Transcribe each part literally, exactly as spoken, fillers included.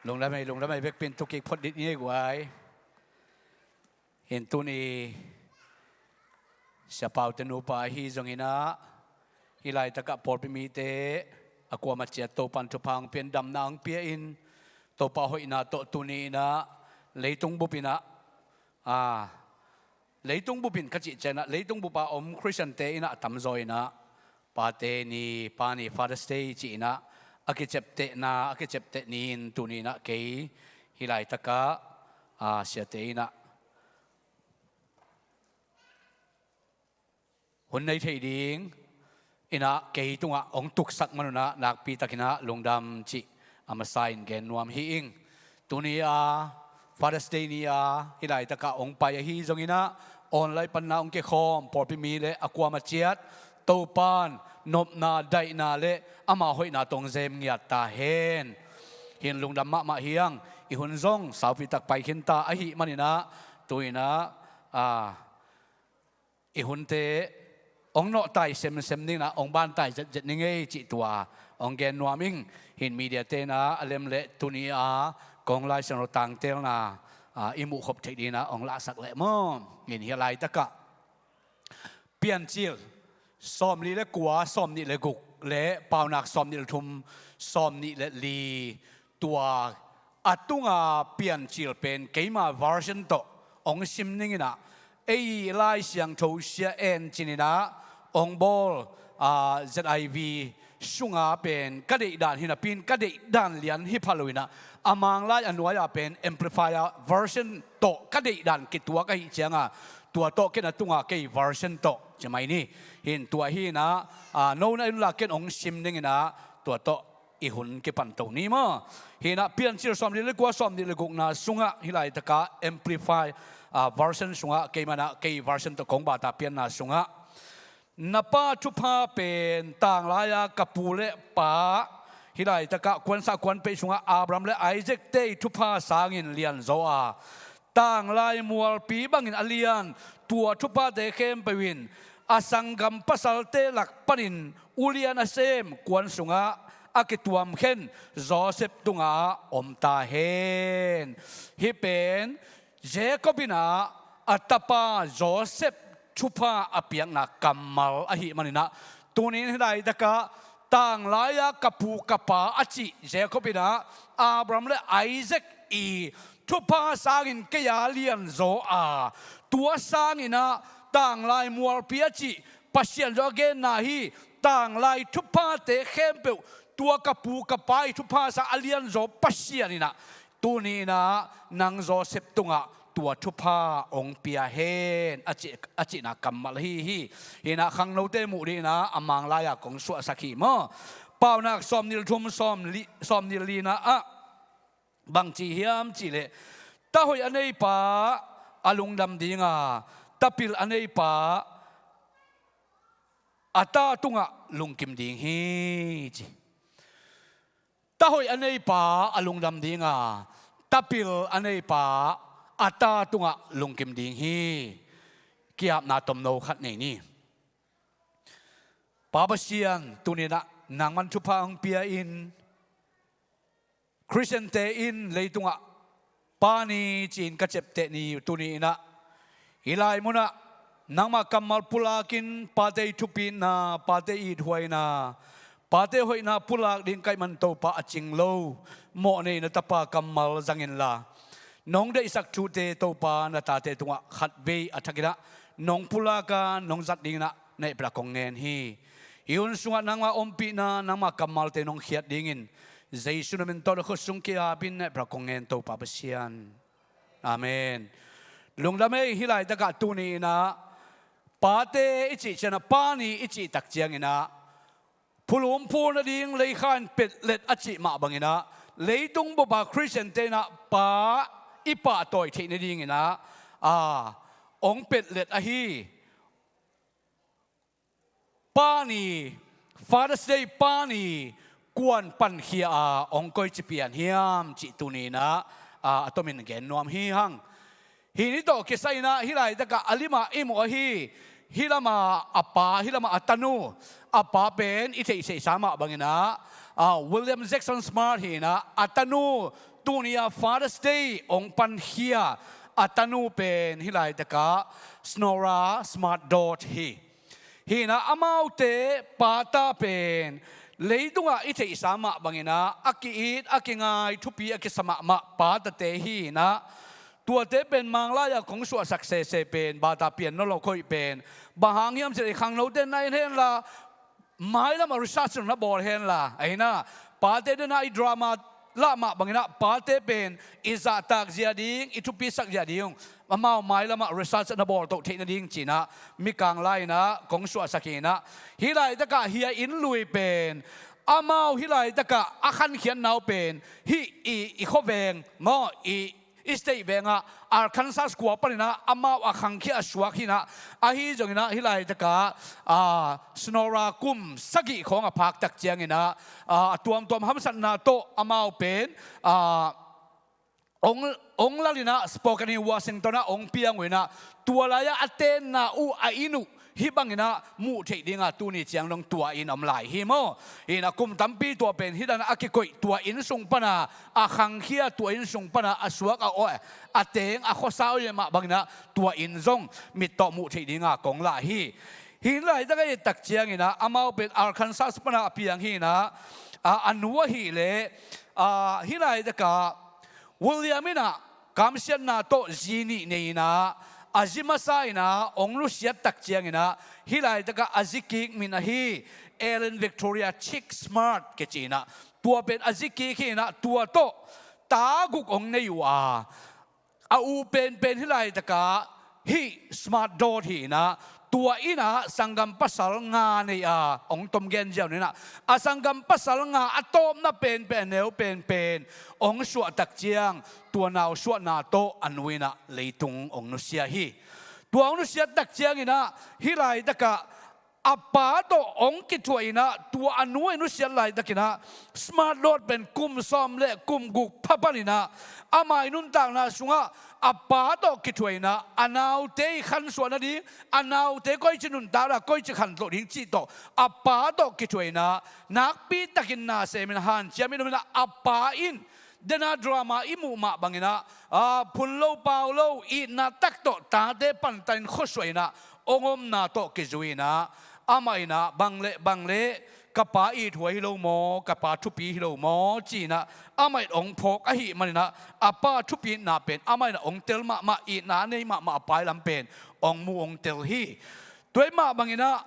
Lungdam ei, lungdam ei, vekpi in thukik phot dih ni ei guai. Hin tuni Sia Pau te nupa ahi zongin ah, hih laitakah pawlpi mite a kuamah ciat Topan thupha hong pia in, damna hong pia in, Topa hoihna tawh tuni in ah leitung bup in ah, a, leitung bup in ka cih ciangin ah, leitung bup a om Khristiante in ah a tamzaw in ah, Pate ni, Pa ni, Father's Day ci-in ah a kiceptehna, a kicepteh ni-in tuni in ah kei hih laitakah, a, siate in ah hun nei thei ding in ah kei tungah hong tuksak man un ah nakpi takin ah lungdam cih a masa in gen nuam hi ing. Tuni a Father's Day ni a hih laitakah hong pai ahi zongin ah, online panna hong kikhawm pawlpi mi le a kuamah ciat Topan nopna, daihna le ama hoihna tawh hong zem ngiat ta hen. Hin lungdam mahmah hi ing. I hun zong saupi tak pai khin ta ahih manin ah, tu in ah, a, i hunte hong nawhtai semsem dingin ah, hong bantai zetzet ni ngei cih tua hong gen nuam ing. Hin media te in ah a lem leh tuni a kong Lai Siangtho tangtelna, a, i muhkhop theih dingin ah hong lahsak leh maw. Hin hih laitakah Piancil sawmli le kua, sawmnih le guk le Paunak sawmnih le thum, sawmnih le li, tua a tunga Piancil pen keima version tawh hong sim ning in ah, ei Lai Siangtho sia en cin in ah hong bawl, a, Z I V sunga pen ka deihdan hi napi in, ka deihdan lian hi pha lo in ah, a Manglai a nuai-a pen Amplifier version tawh ka deihdan kituak ahih cianga, tua tawh ken a tunga kei version tawh ci mai ni. Hin tua hi in ah, a, no na en unla ken hong sim ning in ah, tua tawh i hun kipan to ni maw. Hi in ah Piancil sawmli le kua, sawmli le gukna sungah hih laitakah Amplify, a, version sungah keimah in ah kei version tawh kong bata pianna sungah, na pa thupha pen tanglai-a ka pu le pa, hih laitakah kuansa kuanpeih sungah Abraham le Isaac te ii thupha sangin lianzaw a, tanglai mualpi bangin a lian tua thuphate khempeuh in a sanggam pasalte lak panin ulian a sem kuan sungah a kituamkhen Joseph tungah om ta hen. Hih pen Jacob in ah a tapa Joseph thupha a piakna kammal ahih manin ah, tuni in hih laitakah tanglai-a ka pu ka pa a cih Jacob in ah Abraham le Isaac ii thupha sangin kei-a lianzaw a, tua sangin ah tanglai mualpi a cih Pasian zong a genna hi. Tanglai thuphate khempeuh tua ka pu ka pa ii thupha sang a lianzaw Pasian in ah tuni in ah nang Joseph tungah tua thupha hong pia hen, a cih, a cihna kammal ahi hi. Hi in ah khangnote muh dingin ah a Manglai-a kong suahsak hi maw. Paunak sawmnih le thum, sawmli, sawmnih le lina ah bang ci hiam cih leh, ta hoih a neipa a lungdam ding a, ta pil a neipa a ta tungah lungkim ding hi, ci. Ta hoih a neipa a lungdam ding a, ta pil a neipa a ta tungah lungkim ding hi. Ki-apna tomno khat nei ni. Pa Pasian, tuni in ah nangman thupha hong pia in, Khristiante in leitungah Pa ni ci-in ka ciapteh ni tuni in ah, hih lai munah nangmah kammal pulakin pate ii thupitna, pate ii ithuaina, pate hoihna pulak ding ka hih man Topa, a cing lo mawhnei na tapa kammal zang inla, nong deihsak thute Topa na tate tungah khatvei a thak in ah nong pulak a, nong zat dingin ah na hehpihna kong ngen hi. Hih hun sungah nangmah ompihna, nangmah kammalte nong khiat dingin Jesu na min tawh na khut sung ki-apin na hehpihna kong ngen, Topa Pasian. Amen. Lungdam ei, hih laitakah tuni in ah pate i cih ciangin ah, Pa ni i cih tak ciangin ah, phulum phul nading leikha in petlet a cih mah bangin ah, leitung bupa Khristiante in ah pa i pahtawi theih nadingin ah, a, hong petlet ahi. Pa ni, Father's Day Pa ni, kua'n pankhia a hong koici pian hiam cih tuni in ah, a, a tomin gen nuam hi hang. Hih ni tawh kisai in ah hih laitakah a limah i muh ahi, hih lamah a pa, hih lamah a tanu, a pa pen i theihsehsa mah bangin ah, ah, William Jackson Smart hi-in ah, a tanu, tuni-a Father's Day hong pankhia a tanu pen hih laitakah Snora Smart Dodd hi. Hi-in ah amaute pata pen leitungah i theihsa mah bangin ah a ki-it, a kingai, thupi a kisa mahmah patate hi-in ah, tuate pen Manglai-a kong suahsak sese pen bata pian nawn lo khawh pen, bang hang hiam cih leh i khangnote na en henla, mailamah research na bawl henla, ahi-in ah pate den ah i drama lah mah bangin ah pate pen i zahtak zia ding, i thupisak zia ding, amau mailamah research na bawl toh theih nading ci-in ah Mikang Lai-in ah kong suahsak hi-in ah, hih laitakah hih a inn lui pen, amau hih laitakah a khankhiatna uh pen hih i, i khuaveng maw, i, i state veng ah Arkansas khua panin ah amau a khangkhia a suak hi-in ah, ahi zongin ah hih laitakah, ah, Snora kum sagih khawng a phak tak ciangin ah, ah, a tuamtuam hamsatna tawh amau pen, ah, hong, hong lal-in ah Spokane, Washington ah hong piang uh in ah, tua lai-ah a tenna uh, a inn uh hih bangin ah muh theih ding a tuni ciang dong tua inn om lai hi maw. Hi-in ah kum tampi tua pen hih dan a kikoih, tua inn sung pan a a khangkhia, tua inn sung pan a a suak a awi, a teng a khuasa awi mah bangin ah tua inn zong mit tawh muh theih ding a kong lah hi. Hih laitak a i et tak ciangin ah amau pen Arkansas pan a a piang hi-in ah, ah, a nu ahih leh, ah, hih laitakah William in ah kamsiatna tawh zi nih nei-in ah, a zi masa in ah hong nusiat tak ciangin ah, hih laitakah a zi kik min ahi Ellen Victoria Chick Smart kici-in ah, tua pen a zi kik hi-in ah, tua tawh ta guk hong nei uh a, a u penpen hih laitakah hih Smart Dodd hi-in ah, tua inn ah sanggam pasal nga nei a, hong tom gen ziau ni-in ah, a sanggam pasal nga a tawpna penpen, a neu penpen hong suah tak ciang, tua nausuahna tawh a nu in ah leitung hong nusia hi. Tua hong nusiat tak ciangin ah hih laitakah a pa tawh hong kithuah in ah, tua a nu a nusiat laitakin ah, Smart Dodd pen kum sawm le kum guk pha panin ah, ama i nuntakna sungah a pa tawh kithuah in ah, a naute i khansuah nading, a naute koici nuntak a, koici khantoh ding cih tawh a pa tawh kithuah in ah, nakpi takin na semin hanciamin om in ah, a pa in, den a drama i muh mah bangin ah, ah, phun lo pau lo, itna tak tawh tate pantanin khuasuah in ah hong omna tawh kizui in ah, amah in ah bang le bang le, ka pa ithuai hi lo maw, ka pa thupi hi lo maw ci-in ah, amah in hong phawk ahih manin ah, a pa thupitna pen amah in ah hong tel mahmah, itna a nei mahmah a pa i lam pen hong mu hong tel hi. Tua ahih mah bangin ah,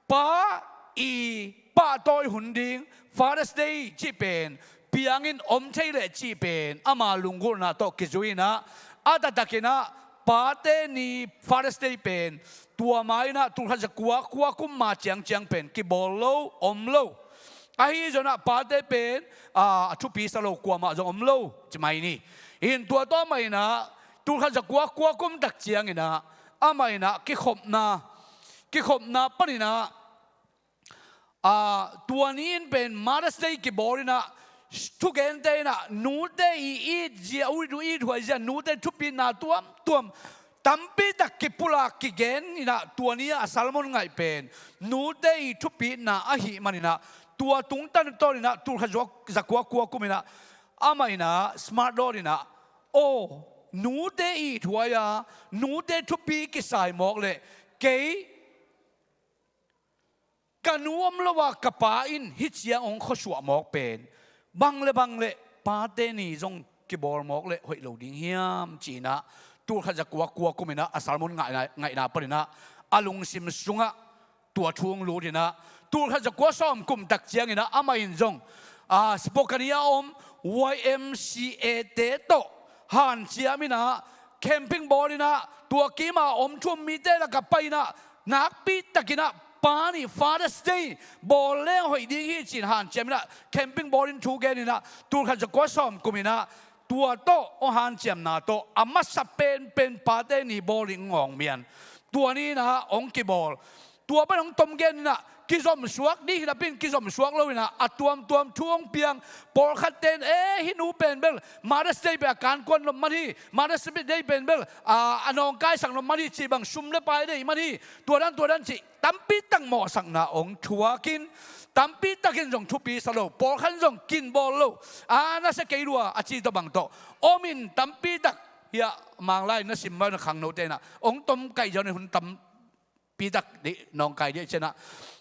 pa i pahtawi hun ding, Father's Day cih pen piangin om thei leh cih pen ama lunggulhna tawh kizui in ah, a taktakin ah pate ni Father's Day pen tua ma-in ah tulkhat zakua kua kum ma ciangciang pen kibawl lo, om lo. Ahi zongin ah pate pen, ah, a thupi sa lo kuamah zong om lo ci mai ni. In tua tawh amah in ah tulkhat zakua kua kum tak ciangin ah, amah in ah kikhopna, kikhopna panin ah, ah, tua ni-in pen Mother's Day kibawl in ah, thugente in ah nute i it zia, uh, i ithuai zia, nute thupitna tuamtuam tampi tak kipulak kigen in ah, tua ni-a a sermon ngaih pen nute i thupitna ahih manin ah, tua tungtawn in ah tulkhat zakua kua kum in ah, amah in ah, Smart Dodd in ah, aw, nute ithuai a, nute thupi kisai mawk leh, kei ka nu om lo a ka pa in hih ciang hong khuasuah mawk pen bang le bang le pate ni zong kibawl mawk leh hoih lo ding hiam ci-in ah, tulkhat zakua kua kum in ah a sermon ngaihna, ngaihna panin ah a lungsim sungah tua thu hong lut in ah, tulkhat zakua sawm kum tak ciangin ah amah in zong, ah, Spokane a om Y M C A te tawh hanciam in ah, camping bawl in ah, tua kim a om thu-um mite lakah pai in ah, nakpi takin ah pa ni Father's Day bawl leng hoih ding hi ci-in hanciam in ah, camping bawl in thu gen in ah, tulkhat zakua sawm kum in ah, tua tawh hong hanciamna tawh a masa penpen pate ni bawl ding hong mian. Tua ni-in ah hong kibawl. Tua pan hong tom gen in ah, kizomsuak ding hi napi-in kizomsuak lo in ah, a tuamtuam thu hong piang. Pawlkhatte in, eh, hih nu pen bel Mother's Day pen a kankuan nop man hi, Mother's Day pen bel, ah, a nawngkaisak nop man hi, cih bang sum le pai deih man hi, tua dan tua dan cih tampi tak mawhsakna hong thuak in, Tampi takin zong thupi sa lo, pawlkhat zong kinbawl lo, a nasia kei lua a ci tawh bang tawh omin tampi tak hiah Manglai na sim ma na khangnote inah hong tom kaih zaw in hun tampi tak dih nawngkai dih cianah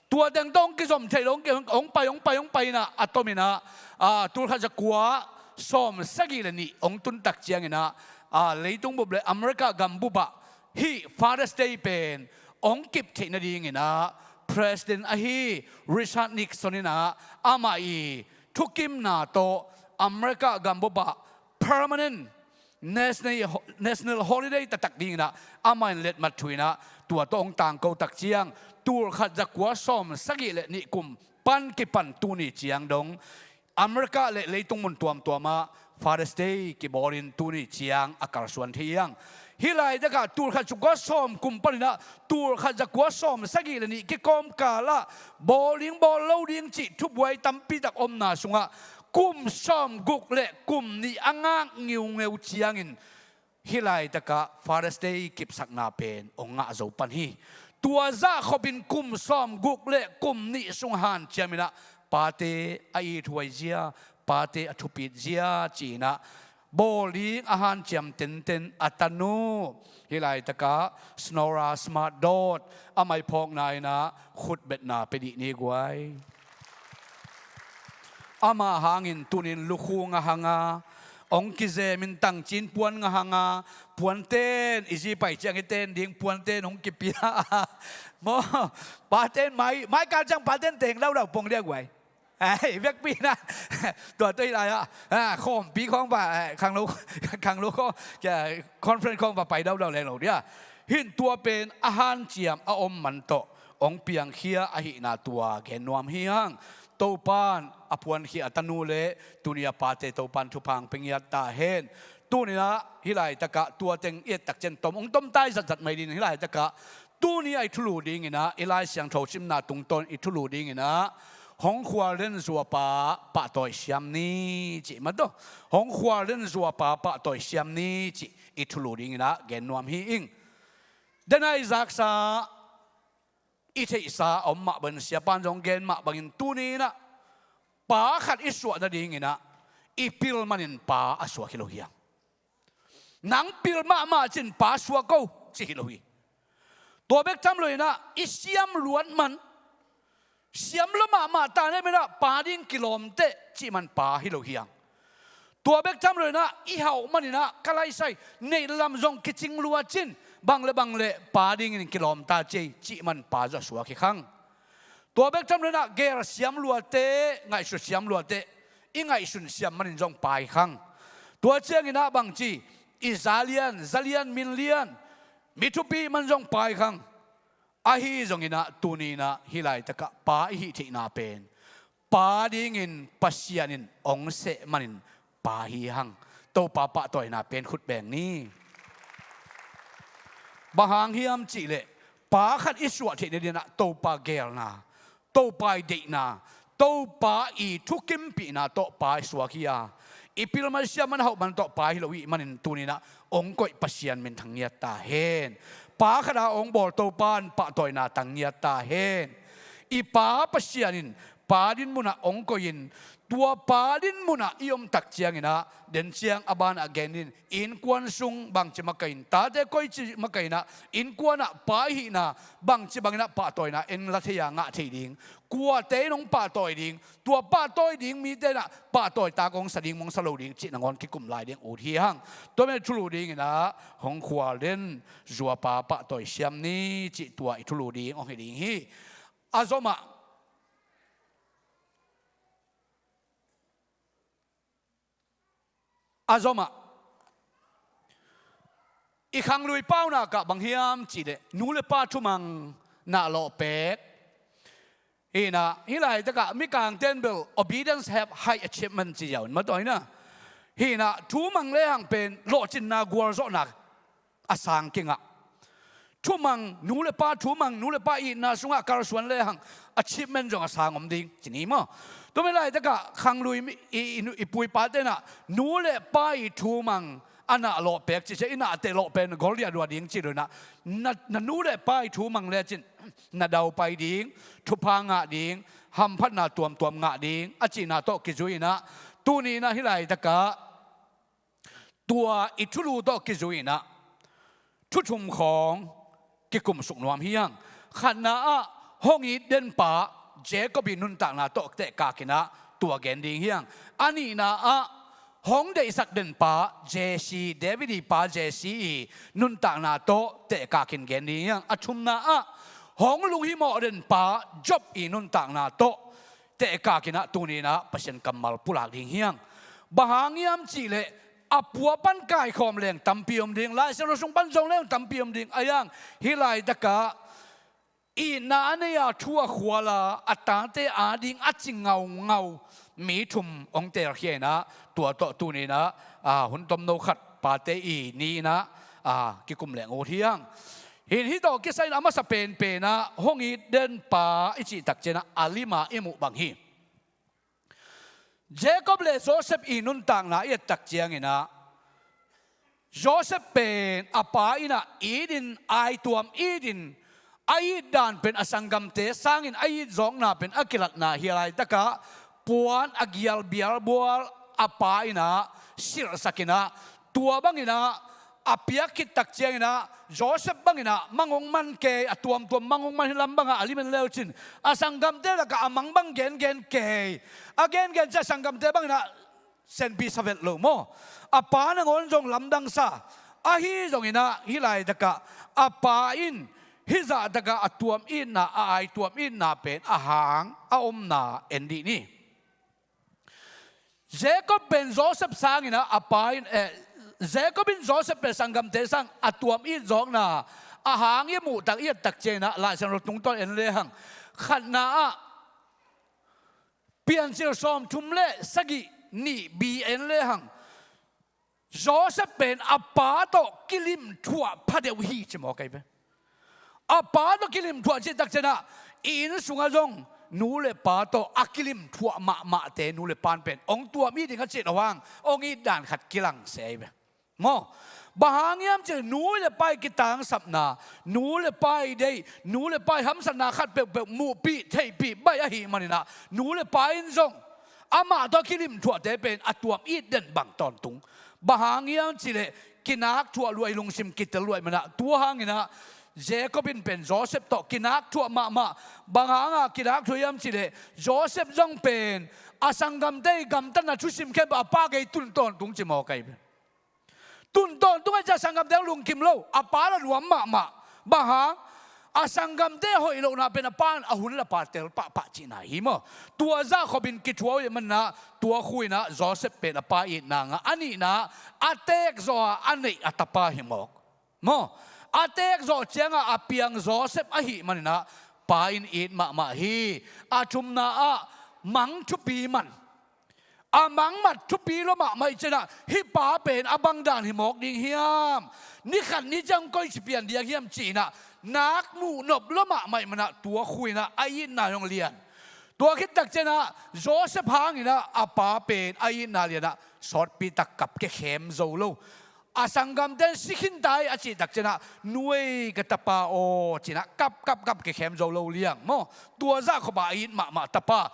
tua teng tawh hong kizom thei lo, hong ki-, hong pai, hong pai, hong pai inah a tom inah, a, tulkhat zakua sawm sagih le nih hong tuntak cianginah, a, leitung bup le America gam bupah hih Father's Day pen hong kip theih nadinginah President ahi Richard Nixon inah amah i thukimna tawh America gam bupah permanent national, national holiday taktak dinginah amah in letmat thu inah tua tawh hong tangko tak ciang tulkhat zakua sawm sagih le nih kum pan kipan tuni ciang dong America le leitung mun tuamtuamah Father's Day kibawlin tuni ciang a kalsuan thei hiang. Hih laitakah tulkhat zakua sawm kum paninah tulkhat zakua sawm sagih le nih kikawm kalah bawl ding bawl lo ding cih thubuai tampi tak omna sungah kum sawm guk le kum nih a ngak ngiungeu ciangin hih laitakah Father's Day kipsakna pen hong ngah zo pan hi. Tua zah khopin kum sawm guk le kum nih sung hanciam inah pate a ithuai zia, pate a thupit zia ci-inah bawl ding a hanciam tenten a tanu hih laitakah Snora Smart Dodd a maiphawkna inah khutbetna pia dih ni guai. Ama hangin tunin lukhu nga hanga, hong kizemin tangcin puan nga hanga, puanten i zi pai ciang i ten ding puanten hong kipia a maw, paten mai, mai kal ciang paten teng daudau pong liak guai. Ai, vekpi na. Tua tua hi lai ah, ah, khawmpi khawng va, eh, khanglo, khanglo khawng, kia, conference khawng va pai daudau leng lo dia. Hin tua pen a hanciam a om man tawh hong piangkhia ahihna tua gen nuam hi hang. Topan a puankhia a tanu le tuni a pate Topan thupha hong pia ngiat ta hen. Tuninah hih laitakah tua teng i et tak ciang tom, hong tom tai zatzat mai ding hih laitakah tuni a i thulu dinginah i Lai Siangtho simna tungtawn i thulu dinginah hong khualden zuapa pahtawi siam ni cih mataw. Hong khualden zuapa pahtawi siam ni cih i thulu dinginah gen nuam hi ing. Dena i zaksa i theihsa a om mah bangin siapan zong gen mah bangin tuninah pa khat i suah nadinginah i pil manin pa a suak hi lo hiang. Nang pil mahmah cin pa suak ko ci hi lo hi. Tua bek tham lo inah i siam luat man, siam lo mahmah ta ne minah pa ding kilawmteh cih man pa hi lo hiang. Tua bek tham lo inah i hauh maninah ka laisai neih lam zong kicing luat cin bang le bang le pa dingin kilawm ta cei cih man pa zah suak hi khang. Tua bek tham lo inah gel siam luate, ngaihsut siam luate, i ngaihsun siam manin zong pa hi khang. Tua cianginah bangci i zalian, zalian minlian, mi thupi man zong pa hi khang. Ahi zonginah tuninah hih laitakah pa i hih theihna pen pa dingin Pasian in hong seh manin pa hi hang. Topa pahtawina pen khut beng ni. Bang hang hiam cihleh pa khat i suah theih nadinah Topa gelna, Topa i deihna, Topa i thukimpihna tawh pa i suak hi a, i pil man siam man hauh man tawh pa hi lo ih manin tuninah hong koih Pasian minthang ngiat ta hen. Pa khat a hong bawl Topa in pahtawina tang ngiat ta hen. I pa Pasian in pa din munah hong koihin tua pa din munah i om tak cianginah den ciang a banah gen in innkuan sung bangci makaih in, tate koici makaih inah innkuanah pa i hihna bangci banginah pahtawina en la thei a ngah thei ding, kuate in hong pahtawi ding, tua pahtawi ding mite inah pahtawi tak hong sa ding mong sa lo ding cih nangawn kikum lai ding ut hi hang. Tua men thulu dinginah hong khual den zuapa pahtawi siam ni cih tua i thulu ding hong hi ding hi. A zomah a zomah i khanglui paunakah bang hiam cihleh nu le pa thumang nah lawhpek. Hinah hih laitakah mikangten bel obedience have high achievement ci ziau in mataw hinah. Hinah thumang lehang pen lawhcinna gualzawhna a sang kingah. Thumang nu le pa, thumang nu le pa itna sungah kalsuan lehang achievement zong a sang om ding ci ni maw? Tua mi laitakah khanglui mi, i, i, i puipate inah nu le pa i thumang a nah lawhpek cih cia i nahte lawhpek na gol liah lua ding cih lo inah na, na nu le pa i thumang lecin na daupai ding, thupha ngah ding, hamphatna tuamtuam ngah ding a cihna tawh kizui-in ah, tuni-in ah hih laitakah tua i thulu tawh kizui-in ah thu thum khawng kikumsuk nuam hi hang. Khatna ah hong it denpa Jacob ii nuntakna tawh tehkakin ah tua gen ding hi hang. A nihna ah hong deihsak denpa Jesse, David ii pa Jesse ii nuntakna tawh tehkakin gen ding hi hang. A thumna ah hong lunghimawh denpa Job ii nuntakna tawh tehkakin ah tuni-in ah Pasian kammal pulak ding hi hang. Bang hang hiam cihleh a pua pan kaikhawm leng tampi om ding, Lai Siangtho sung pan zong leng tampi om ding. Ahi hang hih laitakah itna a nei-a thu a khual a, a tate ading a ci ngaungau mi thum hong teelkhia-in ah tua tawh tuni-in ah, a, hun tomno khat pate ii ni-in ah, a, kikum leng ut hi hang. Hih, hih tawh kisai-in a masa penpen ah hong it denpa i cih takciang ah a lim ah i muh bang hi. Jacob le Joseph ii nuntakna i et takciangin ah, Joseph pen a pa in ah it-in, aituam it-in, a it dan pen a sanggamte sangin a it zawkna pen a kilatna hi a, laitakah puan a gial bialbual a pa in ah silhsakin ah, tua bangin ah a piak khit takciangin ah Joseph bangin ah mang hong man kei, a tuamtuam mang hong man hi lam bangah a lim en le uh cin, a sanggamte lakah a mang bang gengen kei. A gengen ciang a sanggamte bangin ah senpi sa vet lo maw? A pa nangawn zong lamdang sa. Ahi zongin ah hih laitakah a pa in hih zahtakah a tuam itna, a aituam itna pen a hang a omna en dih ni. Jacob pen Joseph sangin ah a pa in, eh, Jacob in Joseph pen sanggamte sang a tuam it zawkna a hang i muh tak, i et takciangin ah Lai Siangtho tungtawn en le hang. Khatna ah Piancil sawmthum le sagih nih B en le hang, Joseph pen a pa tawh kilimthuah phadeuh hi ci mawk ahi ve. A pa tawh kilimthuah cih takciang ah i inn sungah zong nu le pa tawh a kilimthuah mahmahte nu le pa in pen hong tuam it ding a cih lo hang hong it dan khat kilang se ahi ve. Maw? Bang hang hiam cih leh nu le pa ii kitangsapna, nu le pa ii deih, nu le pa ii hamsatna khat peuhpeuh muhpih theihpih baih ahih manin ah nu le pa in zong amah tawh a kilimthuahte pen a tuam it den bang tawntung. Bang hang hiam cih leh kinakthuah luai, lungsim kitel luai manin ah, tua hangin ah Jacob in pen Joseph tawh kinakthuah mahmah. Bang hanga kinakthuah hiam cih leh Joseph zong pen a sanggamte ii gamtatna thusim khempeuh a pa gei tun tawntung ci mawk ahi ve. Tun tawntung ahih ciang a sanggamte hong lungkim lo, a pa la nuam mahmah. Bang hang? A sanggamte hoih lohna pen a pa in a hun la pha tel pahpah cihna hi maw? Tua zah khopin kithuah uh ahih manin ah tua khu-in ah Joseph pen a pa itna ngah. A nihna ah a teek zawh a a neih a tapa hi mawk. Maw? A teek zawh ciangah a piang Joseph ahih manin ah pa in it mahmah hi. A thumna ah mang thupi man. A mangmat thupi lua mahmah ahih ciangin ah hih pa pen a bang dan hi mawk ding hiam? Ni khat ni ciang koi ci pian ding hiam ci-in ah nak muh nop lua mahmah ahih manin ah tua khu-in ah a itna hong lian. Tua khit takciangin ah Joseph hangin ah a pa pen a itna lian ah sawtpi tak kap kekhem zo lo. A sanggamte in si khin ta hi a cih takciangin ah, "Nu ei, ka tapa aw," ci-in ah kap kap kap kekhem zo lo liang maw? Tua zah khopah a it mahmah tapa.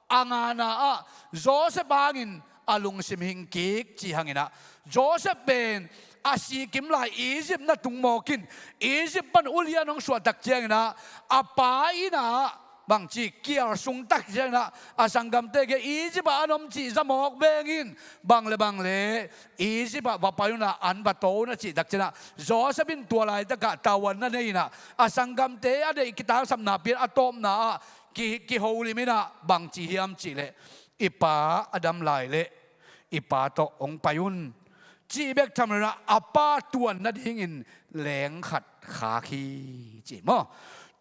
A ngana ah Joseph hangin a lungsim hing kik cih hangin ah, Joseph pen a sikim lai Egypt na tung mawk in, Egypt pan ulian hong suah takciangin ah a pa in ah bangci kial sung takciangin ah a sanggamte kiang Egypt ah an om cih za mawk veng in, bang le bang le Egypt ah va pai un ah an va to un a cih takciangin ah, Joseph in tua laitakah tavuan na nei in ah a sanggamte a deih kitangsapna pian a tawpna ah ki, kiholim in ah bangci hiam cih leh, "I pa a dam lai leh i pa tawh hong pai un," cih bek tham lo in ah a pa tuan nadingin leng khat khak hi ci maw?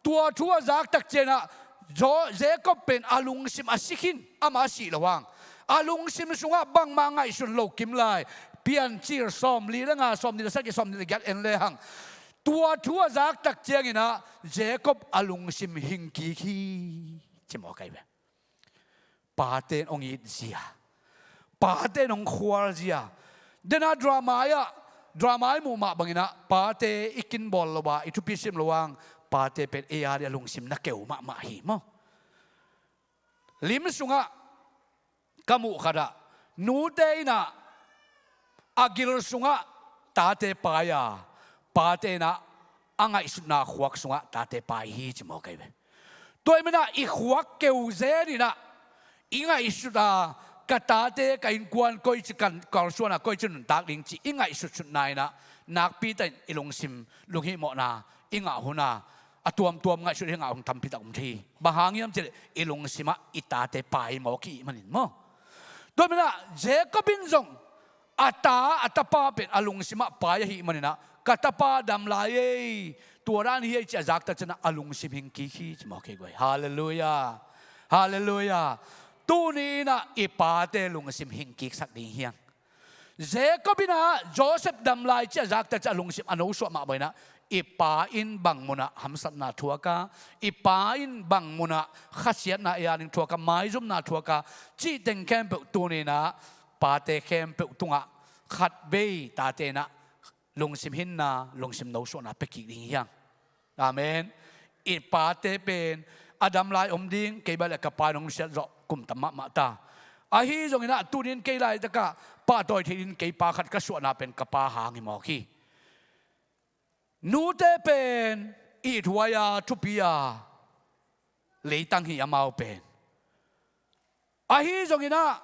Tua thu a zak takciangin ah Jo-, Jacob pen a lungsim a si khin, amah a sih loh hang. A lungsim sungah bangmah ngaihsun lo kim lai. Piancil sawmli le nga, sawmnih le sagih, sawmnih le giat en le hang. Tua thu a zak takciangin ah Jacob a lungsim hing kik hi ci mawk ahi ve. Pate in hong it zia, pate in hong khual zia. Dena drama ah, drama i muh mah bangin ah pate i kin bawl lo a, i thupi sim lo hang, pate pen ei a ding a lungsim na keu mahmah hi maw. Lim sungah ka muh khatah nute in ah a gil sungah tate pai a, pate in ah a ngaihsutna khuak sungah tate pai hi ci maw kei ve. Tua ahih manin ah i khuak keu zen in ah i ngaihsut a, ka tate ka innkuan koici kan kalsuan a, koici nuntak ding cih i ngaihsutsutna in ah nakpi takin i lungsim lunghihmawhna i ngah hun a, a tuamtuam ngaihsut i ngah hun tampi tak om thei hi. Bang hang hiam cih leh i lungsim ah i tate pai mawk i hih manin maw. Tua ahih manin ah Jacob in zong a ta, a tapa pen a lungsim ah pai ahih manin ah, ka tapa dam lai ei, tua dan hi ei ci a zak tak ciangin ah a lungsim hing kik hi ci maw kei guai. Halleluiah. Halleluiah. Tuni in ah i pate lungsim hing kiksak ding hi hang. Jacob in ah Joseph dam lai ci a zak tak ciangin a lungsim a nosuah mah bangin ah, i pa in bang munah hamsatna thuak a, i pa in bang munah khasiatna ei a ding thuak a, maizumna thuak a, cih teng khempeuh tuni in ah pate khempeuh tungah khatvei tate in ah lungsim hinna, lungsim nosuahna pia kik ding hi hang. Amen. I pate pen a dam lai om ding, kei bang leh ka pa in hong nusiat zawh kum tam mahmah ta. Ahi zongin ah tuni in kei laitakah pahtawi thei ding kei pa khat ka suahna pen ka pa hang hi mawk hi. Nute pen ithuai a, thupi a, leitang hi amau pen. Ahi zongin ah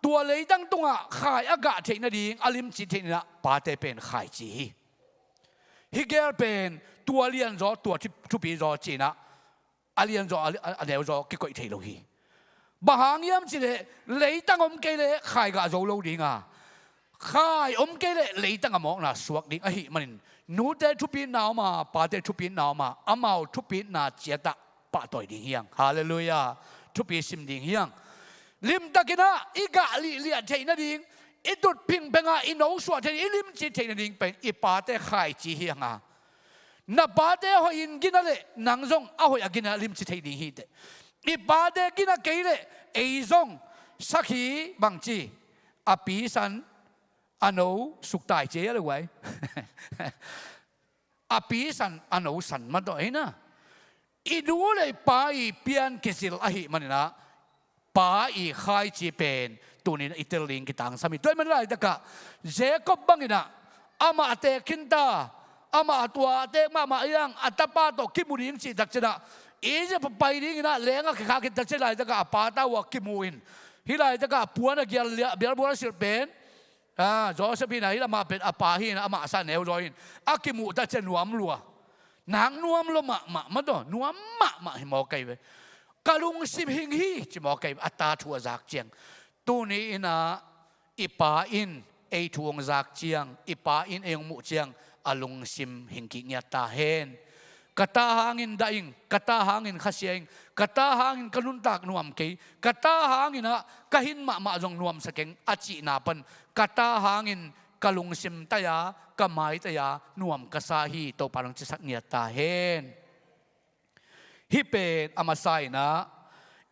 tua leitang tungah khai a gah theih nading, a limci theih nading ah pate pen khaici hi. Hih gel pen tua lianzaw, tua thi-, thupizaw ci-in ah a lianzaw, a, a, a neuzaw kikoih thei lo hi. Bang hang hiam cih leh leitang om kei leh khai gah zo lo ding a, khai om kei leh leitang a mawkna suak ding ahih manin, nute thupitna om a, pate thupitna om a, amau thupitna ciatah pahtawi ding hi hang. Halleluiah. Thupi sim ding hi hang. Limtakin ah i gah lihliah theih nading, i tut phingpheng a i nosuah theih, i limci theih nading pen i pate khaici hi hang a. Na pate hoih in gina leh nang zong a hoih a gina limci thei ding hi teh. I pate gina kei leh ei zong sakhi bangci, a pi san a no suktai ci a le guai. A pi san a no san mah tawh hi na. I nu le i pa i pian kizil ahih manin ah pa i khaici pen tuni in ah i tel ding kitangsam hi. Tua ahih manin laitakah Jacob bangin ah amah a teek khin ta, amah a tua a teek mahmah hi hang, a tapa tawh kimu ding cih tak ciangin ah Egypt pai dingin ah leng a kikhak khit tak ciang laitakah a pa tau a kimu in, hih laitakah puan a gial liah, bialbual a silh pen, a, Joseph hi na, hih lamah pen a pa hi na, amah sa neuzaw in a kimuh tak ciang nuam lua. Nak nuam lua mahmah mah tawh, nuam mahmah hi maw kei ve. Ka lungsim hing hi ci maw kei ve, a ta thu a zak ciang. Tuni in ah i pa in ei thu hong zak ciang, i pa in ei hong muh ciang a lungsim hing kik ngiat ta hen. Ka ta hangin dah ing, ka ta hangin khasia ing, ka ta hangin ka nuntak nuam kei, ka ta hangin ah ka hin mahmah zong nuamsa keng a cihna pan, ka ta hangin ka lungsim tai-a, ka mai tai-a nuam ka sa hi, Topa in hong cisak ngiat ta hen. Hih pen a masa in ah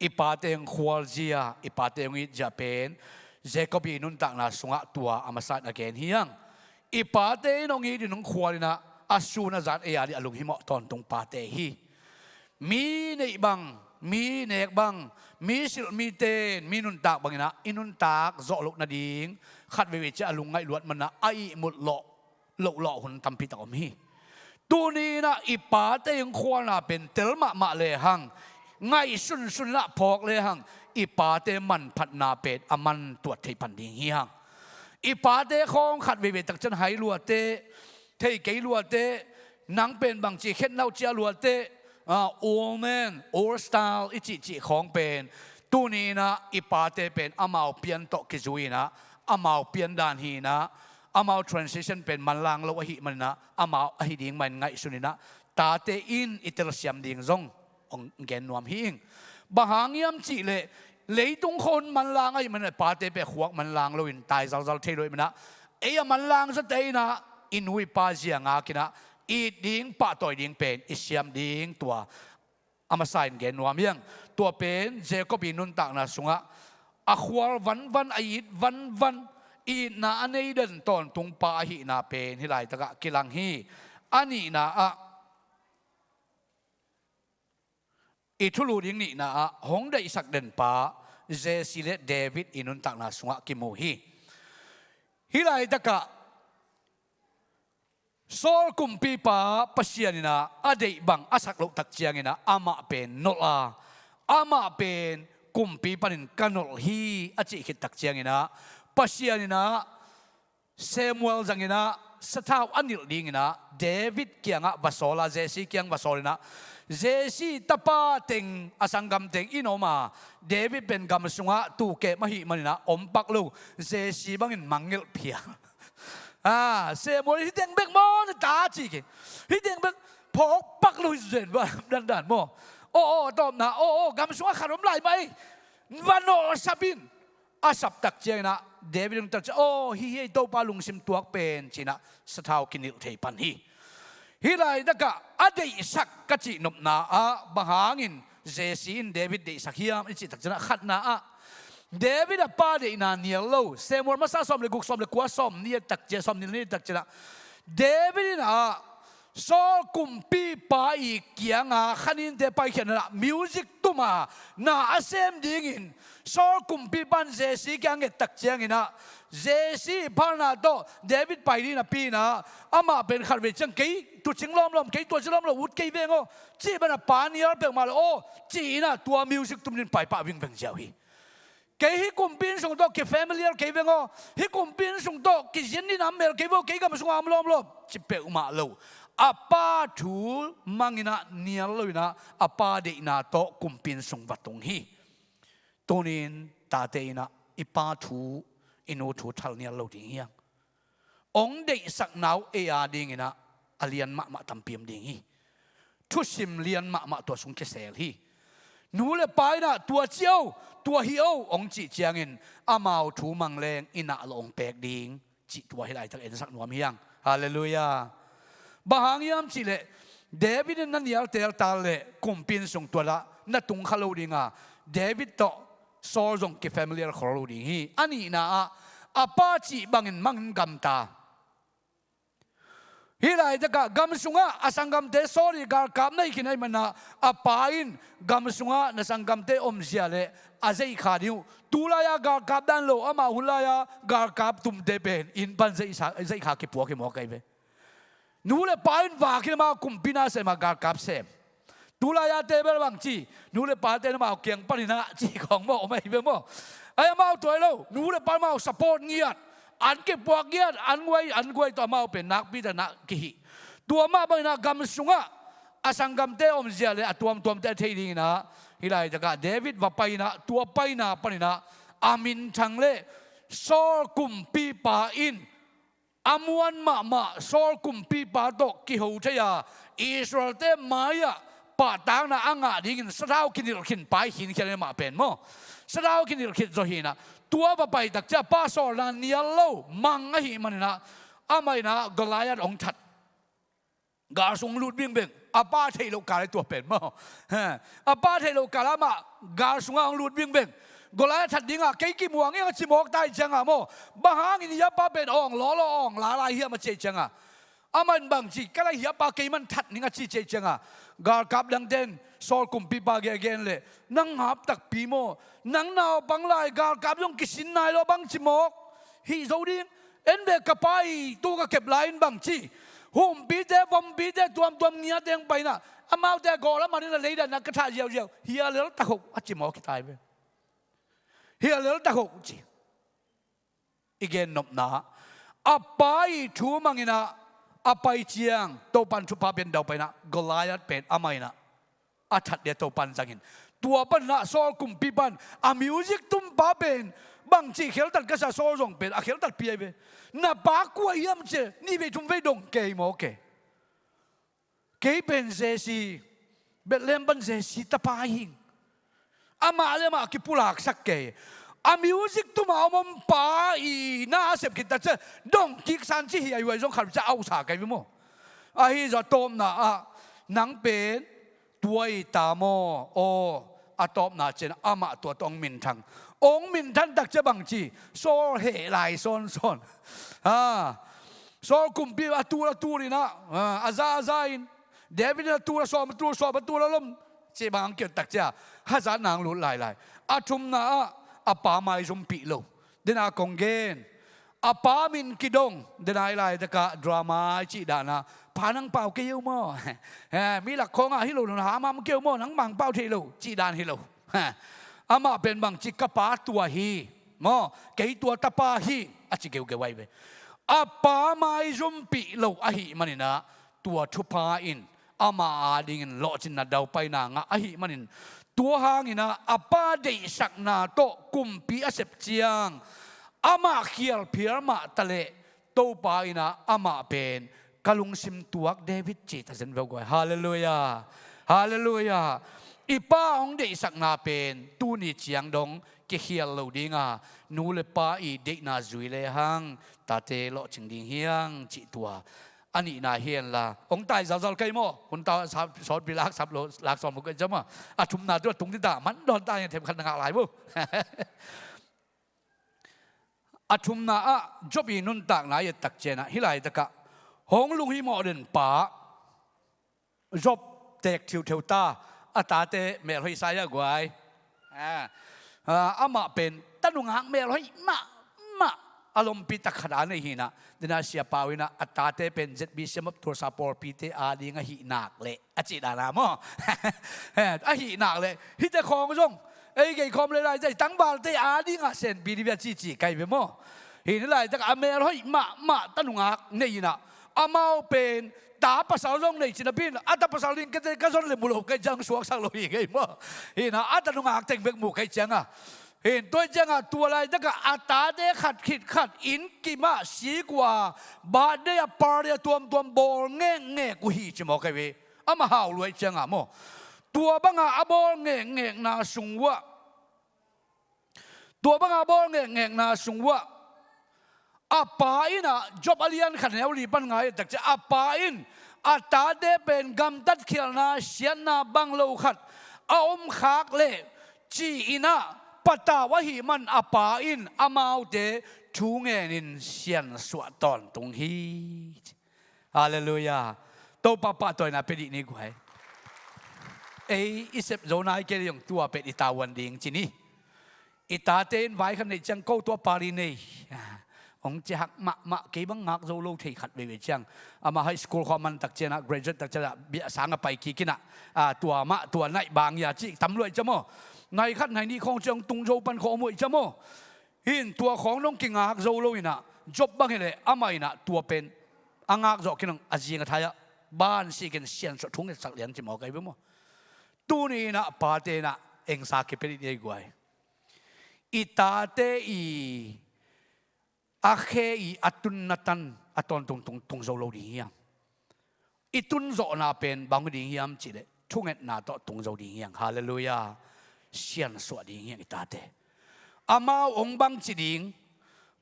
i pate hong khualzia, i pate hong itzia pen Jacob i nuntakna sungah tua a masa in a gen hi hang. I pate in hong it in hong khual in ah a sun a zan ei a ding a lunghimawh tawntung pate hi. Mi neih bang, mi nek bang, mi silh mite in mi nuntak bangin ah i nuntak zawh loh nading khat veivei ciang a lungngaih luat manin ah a ihmut loh lohlawh hun tampi tak om hi. Tuni in ah i pate hong khualna pen tel mahmah lehang, ngaihsunsun in ah phawk lehang, i pate manphatna pen a man tuat thei pan ding hi hang. I pate khawng khat veivei tak ciang hai luate, thei kei luate, nang pen bangci khetna uh cia luate, ah, old man, old style i cihcih khawng pen tuni in ah i pate pen amau pian tawh kizui in ah, amau pian dan hi in ah, amau transition pen manlang lo ahih manin ah, amau ahi ding mah in ngaihsun in ah, tate in i telsiam ding zong hong gen nuam hi ing. Bang hang hiam cih leh leitung khua manlang ahih manin ah, pate pen khuak manlang lo in tai zalzal thei lo ahih manin ah, ei a manlang zawte in ah i nu i pa zia ngak in ah, it ding pahtawi ding pen i siam ding tua a masa in gen nuam hi ing. Tua pen Jacob i nuntakna sungah a khual vanvan, a it vanvan, itna a nei den tawntung pa ahihna pen hih laitakah kilang hi. A nihna ah I thulu ding nihna ah hong deihsak denpa Jesse le David i nuntakna sungah kimu hi. Hih laitakah Saul kumpipa Pasian in ah a deih bang a sak loh tak ciangin ah amah pen nolh a, amah pen kumpi panin ka nolh hi a cih khit tak ciangin ah Pasian in ah Samuel zangin ah sathau a nilh dingin ah David kiangah va sawl a, Jesse kiang va sawl in ah Jesse tapa teng a sanggam teng in om a, David pen gam sungah tukep ahih manin ah om pak lo, Jesse bangin mangngilh phial. Ah, Samuel, hih teng bek maw na ta ci kei. Hih teng bek phawk pak lo hi zen va dandan maw. Aw, aw, a tawpna, aw, aw, gam sungah khat om lai mah ei. Va nawh sap in. A sap tak ciangin ah David in tak ciang, aw, hih hi ei Topa lungsim tuak pen ci-in ah sathau kinilh thei pan hi. Hih laitakah a deihsak ka cih nopna ah bang hangin Jesse in David deihsak hiam i cih tak ciangin ah khatna ah David a pa deihna nial lo. Samuel masa sawm le guk, sawm le kua, sawm nih tak ciang, sawm nih le nih tak ciangin ah David in ah Saul kumpipa i kianga khaninte paikhiatna ah music tum a na a sem dingin Saul kumpipa in Jesse kiang nget tak ciangin ah Jesse phalna tawh David pai ding napi in ah amah pen khatvei ciang kei tucing lawmlawm, kei tuacing lawmlawm ut kei veng aw, cih bana pa nial peuhmah lo aw, ci-in ah tua music tum dingin paipah vingveng ziau hi. Kei hih kumpi inn sung tawh kifamiliar kei veng aw, hih kumpi inn sung tawh kizin ding a mel kei veng aw, kei gam sungah om lawmlawm, ci peuhmah lo. A pa thu mang in ah nial lo in ah a pa deihna tawh kumpi inn sung va tung hi. Tuni-in tate in ah i pa thu, i nu thu thal nial lo ding hi hang. Hong deihsakna uh ei a dingin ah a lian mahmah tampi om ding hi. Thusim lian mahmah tua sung kisel hi. Nu le pa in ah tua ci o, tua hi o hong cih ciangin amau thu mang leng i nah lawh hong pek ding cih tua hih laitak ensak nuam hi hang. Halleluiah. Bang hang hiam cih leh David in na nial teltal leh kumpi inn sung tua lah na tung kha lo ding a, David tawh Saul zong kifamiliar khol lo ding hi. A nihna ah a pa cih bangin mang in gamta. Hih laitakah gam sungah a sanggamte Saul i galkap na hi khin ahih manin ah a pa in gam sungah na sanggamte omzia leh a zeihkha ding uh. Tulai-a galkap dan lo, amah hun lai-a galkap tumte pen inn pan zeihsa-, zeihkha kipuak hi mawk ahi ve. Nu le pa in vak in amau kumpi na sem a galkap sem. Tulai-a te bel bang ci, nu le pate in amau kiang panin ah ci khawng maw om ahi ve maw. Ai amau tua hi lo, nu le pa in amau support ngiat, an kipuak ngiat, an guai, an guai tawh amau pen nakpi tak in ah kihih. Tua mah bangin ah gam sungah a sanggamte omzia leh a tuamtuamte a thei dingin ah hih laitakah David va pai in ah tua paina panin ah a minthang leh Saul kumpipa in a muan mahmah Saul kumpipa tawh kiho thei a, Israel-te mai-ah pahtakna a ngah dingin sathau kinilh khin pa hi khinkhian in amah pen maw. Sathau kinilh khit zaw hi in ah tua va pai tak ciang a pa sawlna nial lo mang ahih manin ah amah in ah Goliath hong that. Gal sung lut vingveng. A pa theih loh kal ahi tua pen maw. Ha. A pa theih loh kal ah amah gal sungah hong lut vingveng. Goliath that dingah kei kimuang ing a ci mawk ta ahih ciangah maw. Bang hangin hih a pa pen awng lawlaw awng lalai hiam a ci ahih ciangah. Amah in bang ci, ka lai hih a pa keiman that ning a ci ci ahih ciangah. Galkap dangte in Saul kumpipa gen a gen leh, nang ngap takpi maw. Nang naupang lai galkap zong kisin nai lo bang ci mawk. Hih zo ding. En ve ka pa i tu ka kep lai in bang ci. Humpite, vompite, tuamtuam ngiate hong pai in ah. Amaute a gawh lam ah ding a leidan ah ka thah ziauziau. Hia lel tak hoh a ci mawk hi ta hi ve. Hia lel tak hoh ci. I gennopna. A pa i thu mang in ah a pai ciang. Topan thupha pen dau pai in ah. Goliath pen amah in ah a that dia Topan zangin. Tua pan ah Saul kumpipa in a music tumpa pen bang ci kheltat ka sa Saul zong pen a kheltatpi ahi ve. Na pa kua hiam ci, nih vei thum vei dong kei maw kei. Kei pen Jesse, Bethlehem pan Jesse tapa hi ing. Amah le amah kipulaksak kei. A music tuma om om pa i na a sep khit tak ciang dong kik san ci hi a, huai zong khat ciang a usa kei ve maw. Ahi zong a tawpna ah nang pen tua i ta maw? Aw, a tawpna ciang amah tua tawh hong minthang. Hong minthang tak ciang bang ci, Saul heh lai sawnsawn. Ha. Saul kumpi a tul a tul in ah, ha, a za a za in. David in a tul a sawm a tul, sawm a tul a lom. Cih bang ang kiot tak cia hazat nang lut lailai. A thumna ah a pa maizumpih lo. Dena kong gen, a pa min kidong. Dena i laitakah drama i cih dana, pa nang pau kei uh maw? Eh, mi lak khawngah hi lo, nang hamham kei uh maw, nang bang pau thei lo, cih dan hi lo. Amah pen bangci, ka pa tua hi maw, kei tua tapa hi, a ci geugeu ahi ve. A pa maizumpih lo ahih maninah tua thupha in ama adingin lawhcinna daupaina ngah ahih manin, tua hanginah a pa deihsakna tawh kumpi a sep ciang amah khialphial mah taleh Topa inah amah pen ka lungsim tuak David ci ta zen veu guai. Halleluiah. Halleluiah. I pa hong deihsakna pen tuni ciang dong kikhial lo dinga, nu le pa i deihna zui lehang tate lawhcing ding hiang cih tua. A nihna hi henla, hong tai zalzal kei maw? Hun ta sawtpi lak sap lo, lak sawm lo kei ciam maw? A thumna tu a tung dita man dawn ta, hian themkhat na ngak lai maw? A thumna ah Job i nuntakna i et tak cianah hih laitakah hong lunghimawh den pa Job teek thiutheu ta, a tate melhoih sa ia guai. Ah, ah, amah pen tanungak melhoih mahmah a lompi tak khat a nei hinah, dena siapa uh inah a tate pen Z B C map thursa pawlpite ading ahih nak leh a cih dana maw? Eh, ahih nak leh hite khawng zong ei gei khawm le lai zai tangvalte adingah senpi dih bia cici kai ve maw? Hih ni laitak a melhoih mahmah tanungak nei inah amau pen ta pasal zong nei cina pin, a ta pasal ding kete ka zon le mu lo kai ciang suaksak lo hi kei maw? Hinah a tanungak teng bek mu kai cianga, hin tua cianga tua laitakah a tate khat khit khat inn kimah sik uh a, birthday a party a tuamtuam bawl ngekngek uh hi ci maw kai ve. Amah hau luai cianga maw? Tua banga a bawl ngekngekna sung uh ah, tua banga bawl ngekngekna sung uh ah, a pa inah Job a lian khat neu li pan ngai tak cia, a pa in a tate pen gamtat khialna siatna bang lo khat a om khak leh ci inah patau ahih man a pa in amaute thu ngenin siansuah tawntung hi. Halleluiah. Topa pahtawina pia dih ni guai. Ei i sep zo nai kei le zong tua pen i tavuan ding ci ni. I tate in vai khat neih ciang ko tua pali nei, hong ci hak mahmah, kei bang ngak zo lo thei khat veivei ciang. Amah high school khawng a man tak cianah, graduate tak cianah biahsang a pai kik inah, ah, tua mah tua naih bang ia cih tam luai cia maw? Nai khat nai nih khawng ciang tung zo pan khawng a muai cia maw? Hin tua khawng dong kingak zo lo inah, Job bang hileh amah inah tua pen a ngak zawh kinong a zing a thai-ah ban sikin siansuah thu ngetsak lian ci maw kai ve maw? Tuni inah pate inah engsa kipia dih ni ei guai. I tate i a khe i a tunna tan a tawntung tung, tung zo lo ding hiang. I tunzawhna pen bang ding hiam cihleh thungetna tawh tung zo ding hiang. Halleluiah. Siansuah ding hiang i tate. Amau hong bangci ding,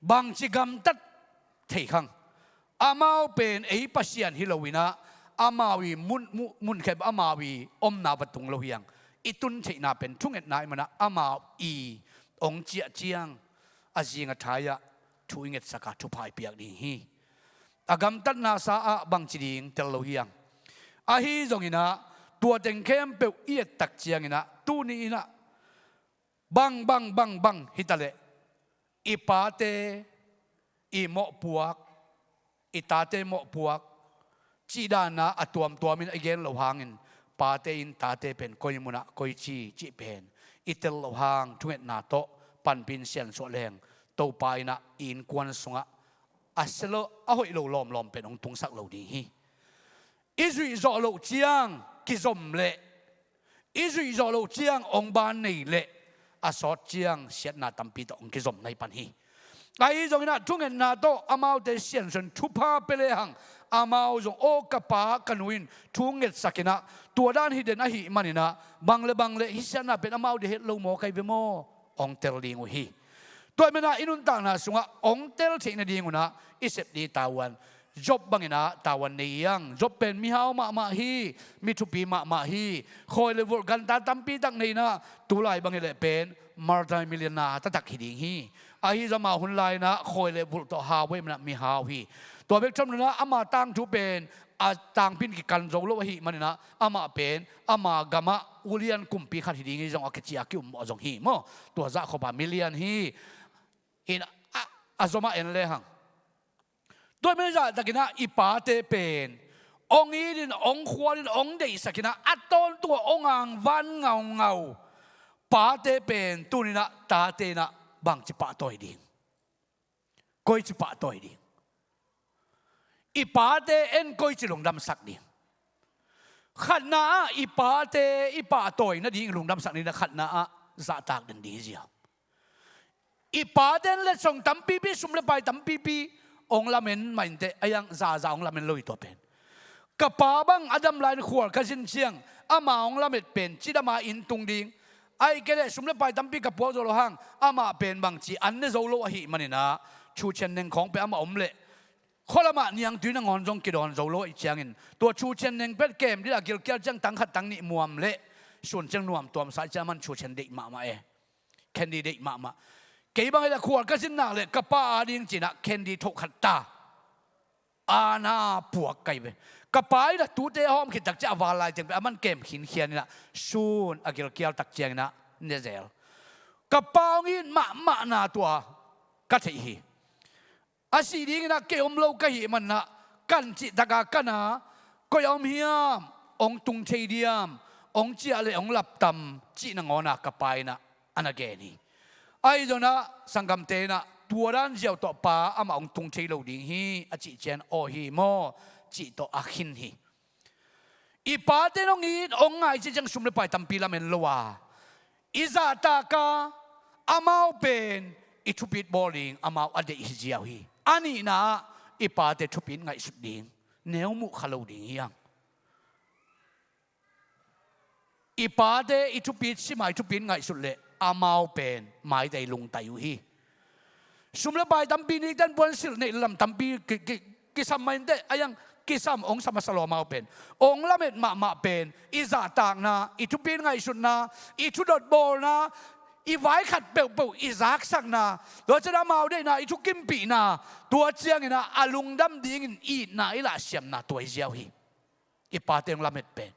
bangci gamtat thei khang. Amau pen ei Pasian hi lo inah amau i mun, mu-, mun khep amau i omna va tung lo hiang. I tun theihna pen thungetna i manah amau i hong ciah ciang a zing a thai-ah thu i ngetsaka thupha i piak ding hi. A gamtatna sa ah bangci ding tel lo hiang. Ahi zonginah tua teng khempeuh i et tak cianginah tuni inah bang bang bang bang hitaleh i pate i mawhpuak, i tate mawhpuak cih dana a tuamtuamin i gen lo hangin pate in tate pen koi munah koi ci cih pen i tel lo hang thungetna tawh panpin siansuah leng Topa inah i innkuan sungah a sia lo a hoih lo lawmlawm pen hong tungsak lo ding hi. I zuih zawh loh ciang kizom leh i zuih zawh loh ciang hong ban nei leh a sawt ciang siatna tampi tawh hong kizom nai pan hi. Ahi zonginah thungetna tawh amaute siansuah in thupha pia lehang amau zong aw ka pa ka nu in thu ngetsak inah tua dan hi den ahih maninah bang le bang le hih siatna pen amau de het lo maw kai ve maw? Hong tel ding uh hi. Tua menah i nuntakna sungah hong tel theih nadingunah i sep dih tavuan Job banginah tavuan nei hiang. Job pen mihau mahmah hi, mi thupi mahmah hi. Khawi le vulh ganta tampi tak nei inah tulai bangin leh pen multi-millionaire taktak hi ding hi. Ahi zong ama hun lai-inah khawi le vulh tawh hau ahih manah mihau hi. Tua bek tham loinah ama tangthu pen a tangpin kikan zo lo ahih maninah amah pen ama gamah ulian kumpi khat hi ding hi zong a kici a ki-ummawh zong hi maw? Tua zah khop a milian hi. Inah a, a zomah en lehang, tua mizah takinah i pate pen ong itin, ong khualin, ong deihsakinah a tawntung a ong angvan ngaungau pate pen tuninah tate inah bangci pahtawi ding? Koici pahtawi ding? I pate en koici lungdamsak ding? Khatna ah i pate i pahtawi nading lungdamsak ding, na khatna ah zahtak den ding hi ziau. I pate in letsong tampipi, sum le pai tampipi ong lamen mah inteh, a iang zaza ong lamen lo hi tua pen. Ka pa bang a dam lai-in khual ka zin ciang ama ong lamet pen cidama inn tung ding, ahih kei leh sum le pai tampi ka puak zo lo hang amah pen bangci an ne zo lo ahih maninah, Chu Chin Neng khawng pen amah om leh khualamah niangtui nangawn zong kidawn zo lo ahih ciangin, tua Chu Chin Neng pen kem dih a gilkial ciang tang khat tang nih muam leh sun ciang nuam tuamsa ahih ciang aman Chu Chin deih mahmah e. Candy deih mahmah. Kei bang hi leh khual ka zin nak leh ka pa a ding cinah candy thoh khat ta, a na puak kai ve. Ka pa inah tute a hawm khit tak ciah a val lai teng pen aman kem khinkhian inah sun a gilkial tak cianginah ne zel. Ka pa hong it mahmahna tua ka theih hi. A sih dinginah kei om lo ka hih manah kan cih taka kana, koi a om hiam, ong tung thei diam, ong ciah le ong laptam cih nangawna ka pa inah a na gen hi. Ahi zonah sanggamte inah tua dan ziau tawh pa amah ong tung thei lo ding hi a cih cian aw hi maw cih tawh a khin hi. I pate in ong it ong ngai cih ciang sum le pai tampi lamen lo a, i zahtak a, amau pen i thupit bawl ding amau a deih hi ziau hi. A nihna ah i pate thupit ngaihsut ding, neu muh kha lo ding hi ang. I pate i thupit sima i thupit ngaihsut leh amau pen maitai lungtai uh hi. Sum le pai tampi nikten puansilh neih le lam tampi ki, ki, kisam mah inteh, a iang kisam ong sam a sa lawmau pen, ong lamet mahmah pen i zahtakna, i thupit ngaihsutna, i thudot bawlna, i vai khat peuhpeuh i zaksakna, tua cianah amau deihna i thukimpihna, tua cianginah a lungdam dingin itna i lahsiamna tua hi ziau hi. I pate ong lamet pen,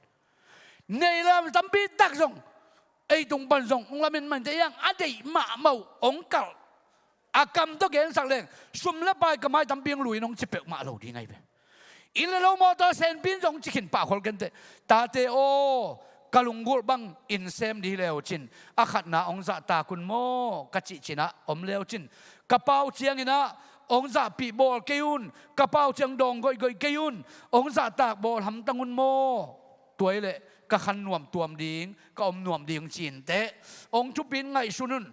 nei lam tampi tak zong, ei tung pan zong ong lamen mah inteh, a iang a deih mahmah uh ong kalh. A kam tawh gensak leng sum le pai ka mai tampi ong luin ong ci peuhmah lo ding ahi ve. Inn le lo mawtaw senpi in zong ong ci khin pah khol kenteh, tate aw, ka lunggulh bang inn sem dih hi leu cin, a khatna ong zahtak un maw ka cih cinah om leu cin, ka pa uh cianginah ong zahpih bawl kei un, ka pa uh ciang dawng goihgoih kei un, ong zahtak bawl hamtang un maw. Tua hi leh ka khan nuam tuam ding, ka om nuam ding ci inteh, ong thupit ngaihsun un.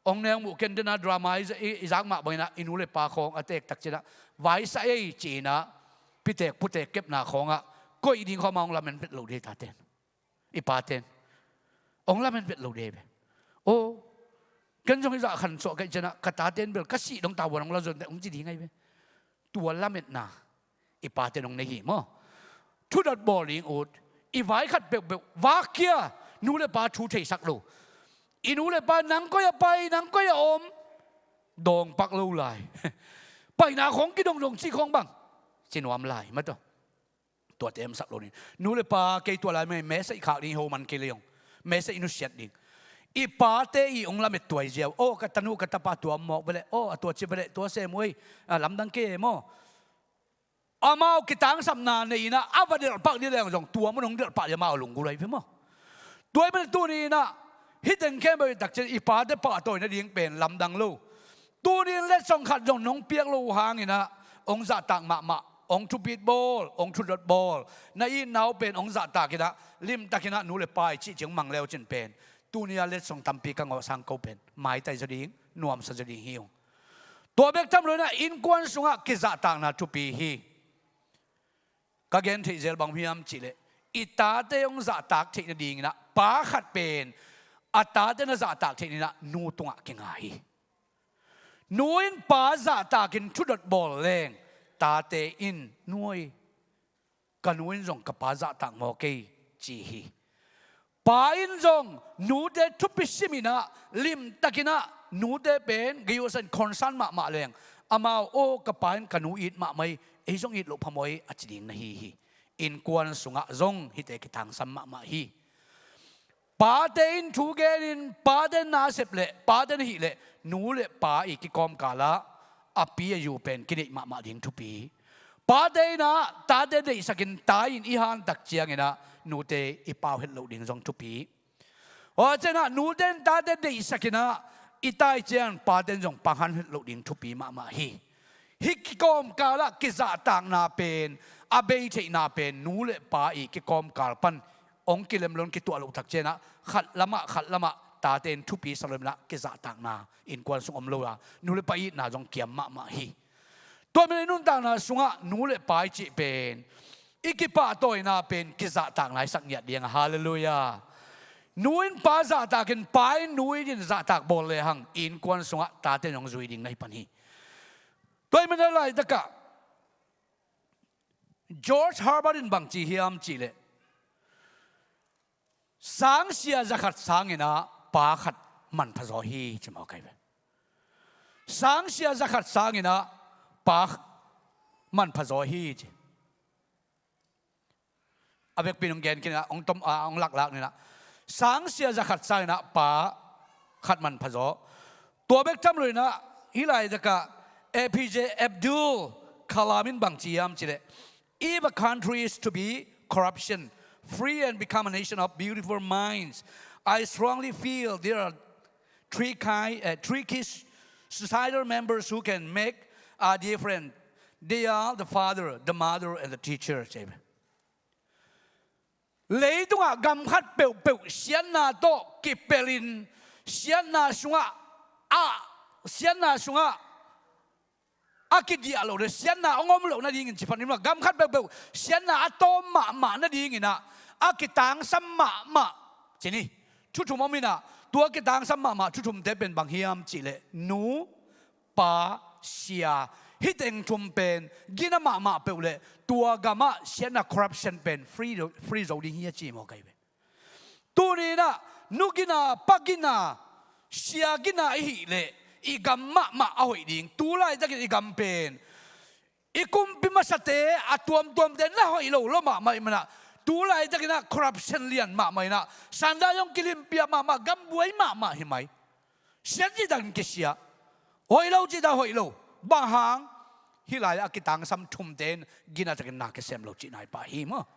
Ong neu muh ken dena drama i, i, i zak mah banginah i nu le pa khawng a teek tak cinah vaisa ei ci-inah pitek putek kepna khawngah koih ding khawma ong lamen vet lo ding hi taten. I paten ong lamen vet lo ding hi ve. Aw, ken zong i zah khan suah ka hih cianah ka taten bel ka sih dong tavuan ong la zon teh ong ci ding ahi ve. Tua lametna i paten ong nei hi maw? Thudot bawl ding ut, i vai khat peuhpeuh vak kia, nu le pa thu theisak lo. I nu le pa nang koi a pai, nang koi a om, dawngpak lo lai. Paina khawng kidongdong cih khawng bang ci nuam lai mataw. Tuate emsak lo ding. Nu le pa kei tua lai mei mesa i khak ding, ho man kei lei ong mesa i nusiat ding. I pate i ong lamet tua hi ziau. Aw, ka tanu ka tapa tua mawk veleh, aw, a tua ci veleh, tua sem uh ei, a lamdang kei e maw. Amau kitangsapna nei inah a va delhpak dih leng zong tua mun hong delhpak dih amau a lunggulh ahi ve maw. Tua hi mah tuni inah hih teng khempeuh i takcian i pate pahtawi nading pen lamdang lo. Tuni in letsong khat zong nong piak lo uh hanginah ong zahtak mahmah, ong thupit bawl, ong thudot bawl, na itna uh pen ong zahtak inah limtak inah nu le pa i cih ciang mang leu cin pen tuni a letsong tampi ka ngawhsang ko pen maitai zaw ding, nuamsa zaw ding hi ung. Tua bek tham lo inah innkuan sungah kizahtakna thupi hi. Ka gen theih zel bang hiam cihleh i tate hong zahtak theih nadinginah pa khat pen a tate na zahtak theih nadinginah nu tungah kinga hi. Nu in pa zahtakin thudot bawl leng tate in nuai, ka nu in zong ka pa zahtak maw kei ci hi. Pa in zong nute thupi simin ah, limtakin ah, nute pen gei uh a san concern mahmah leng, amau, aw, ka pa in ka nu it mahmah hi, ei zong it loh phamawh ei, a ci ding na hi hi. Innkuan sungah zong hihte kitangsam mahmah hi. Pate in thu genin, pate in na sep leh, pate in ahih leh, nu le pa i kikawmkal ah a pi a yu pen kineih mahmah ding thupi. Pate in ah tate deihsakin, ta in i han tak ciangin ah nute i pau het loh ding zong thupi. Aw, ciangin ah nute in tate deihsakin ah i tai ciangin pate in zong pau han het loh ding thupi mahmah hi. Hih kikawmkal ah kizahtakna pen, a bei theihna pen, nu le pa i kikawmkal pan hong kilem lo in kituah loh tak ciangin ah, khat lamah, khat lamah, tate in thupi sa lo in ah, kizahtakna innkuan sung om lo a, nu le pa itna zong kiam mahmah hi. Tua manin i nuntakna sungah nu le pa i cih pen, i kipahtawina pen kizahtakna i sak ngiat ding a, halleluiah. Nu in pa zahtakin, pa in nu in zahtak bawl lehang, innkuan sungah tate in hong zui ding na hi pan hi. Tua ahih manin a laitakah George Herbert in bangci hiam cihleh, sangsia zakhat sangin ah pa khat manpha zaw hi, ci mawk hi ve. Sangsia zakhat sangin ah pa manpha zaw hi, ci. A vekpi in hong gen khin in ah, hong tom, ah, hong laklak ni in ah, sangsia zakhat sangin ah pa khat manpha zaw. Tua bek tham lo in ah, hih laitakah A P J Abdul Kalam in bangci hiam cihleh, "If a country is to be corruption free and become a nation of beautiful minds, I strongly feel there are three, kind, uh, three key societal members who can make a difference. They are the father, the mother, and the teacher," ci hi ve. Leitungah gam khat peuhpeuh siatna tawh kipelin, siatna sungah, a, siatna sungah a kidiah loh le siatna hong om loh nadingin, ci phat in ah, gam khat peuhpeuh siatna a tawm mahmah nadingin ah, a kitangsam mahmah, ci ni, thu thum om in ah, tua kitangsam mahmah thu thumte pen bang hiam cihleh, nu, pa, sia, hih teng thum pen gina mahmah peuh leh tua gamah siatna, corruption pen free, free zo ding hi, a ci mawk hi ve. Tuni in ah, nu gina, pa gina, sia gina i hih leh i gam mahmah a hoih ding. Tu laitakin i gam pen, i kumpi masate a tuamtuamte na hoih lo lua mahmah ahih manin ah, tu laitakin ah corruption lian mahmah in ah, sanda zong kilimpiak mahmah, gam buai mahmah hi mai. Siat cihtakin kisia. Hoih lo cihtak hoih lo. Bang hang? Hih lai a kitangsam thumte in ginatakin na kisem lo cihna hi pah hi maw.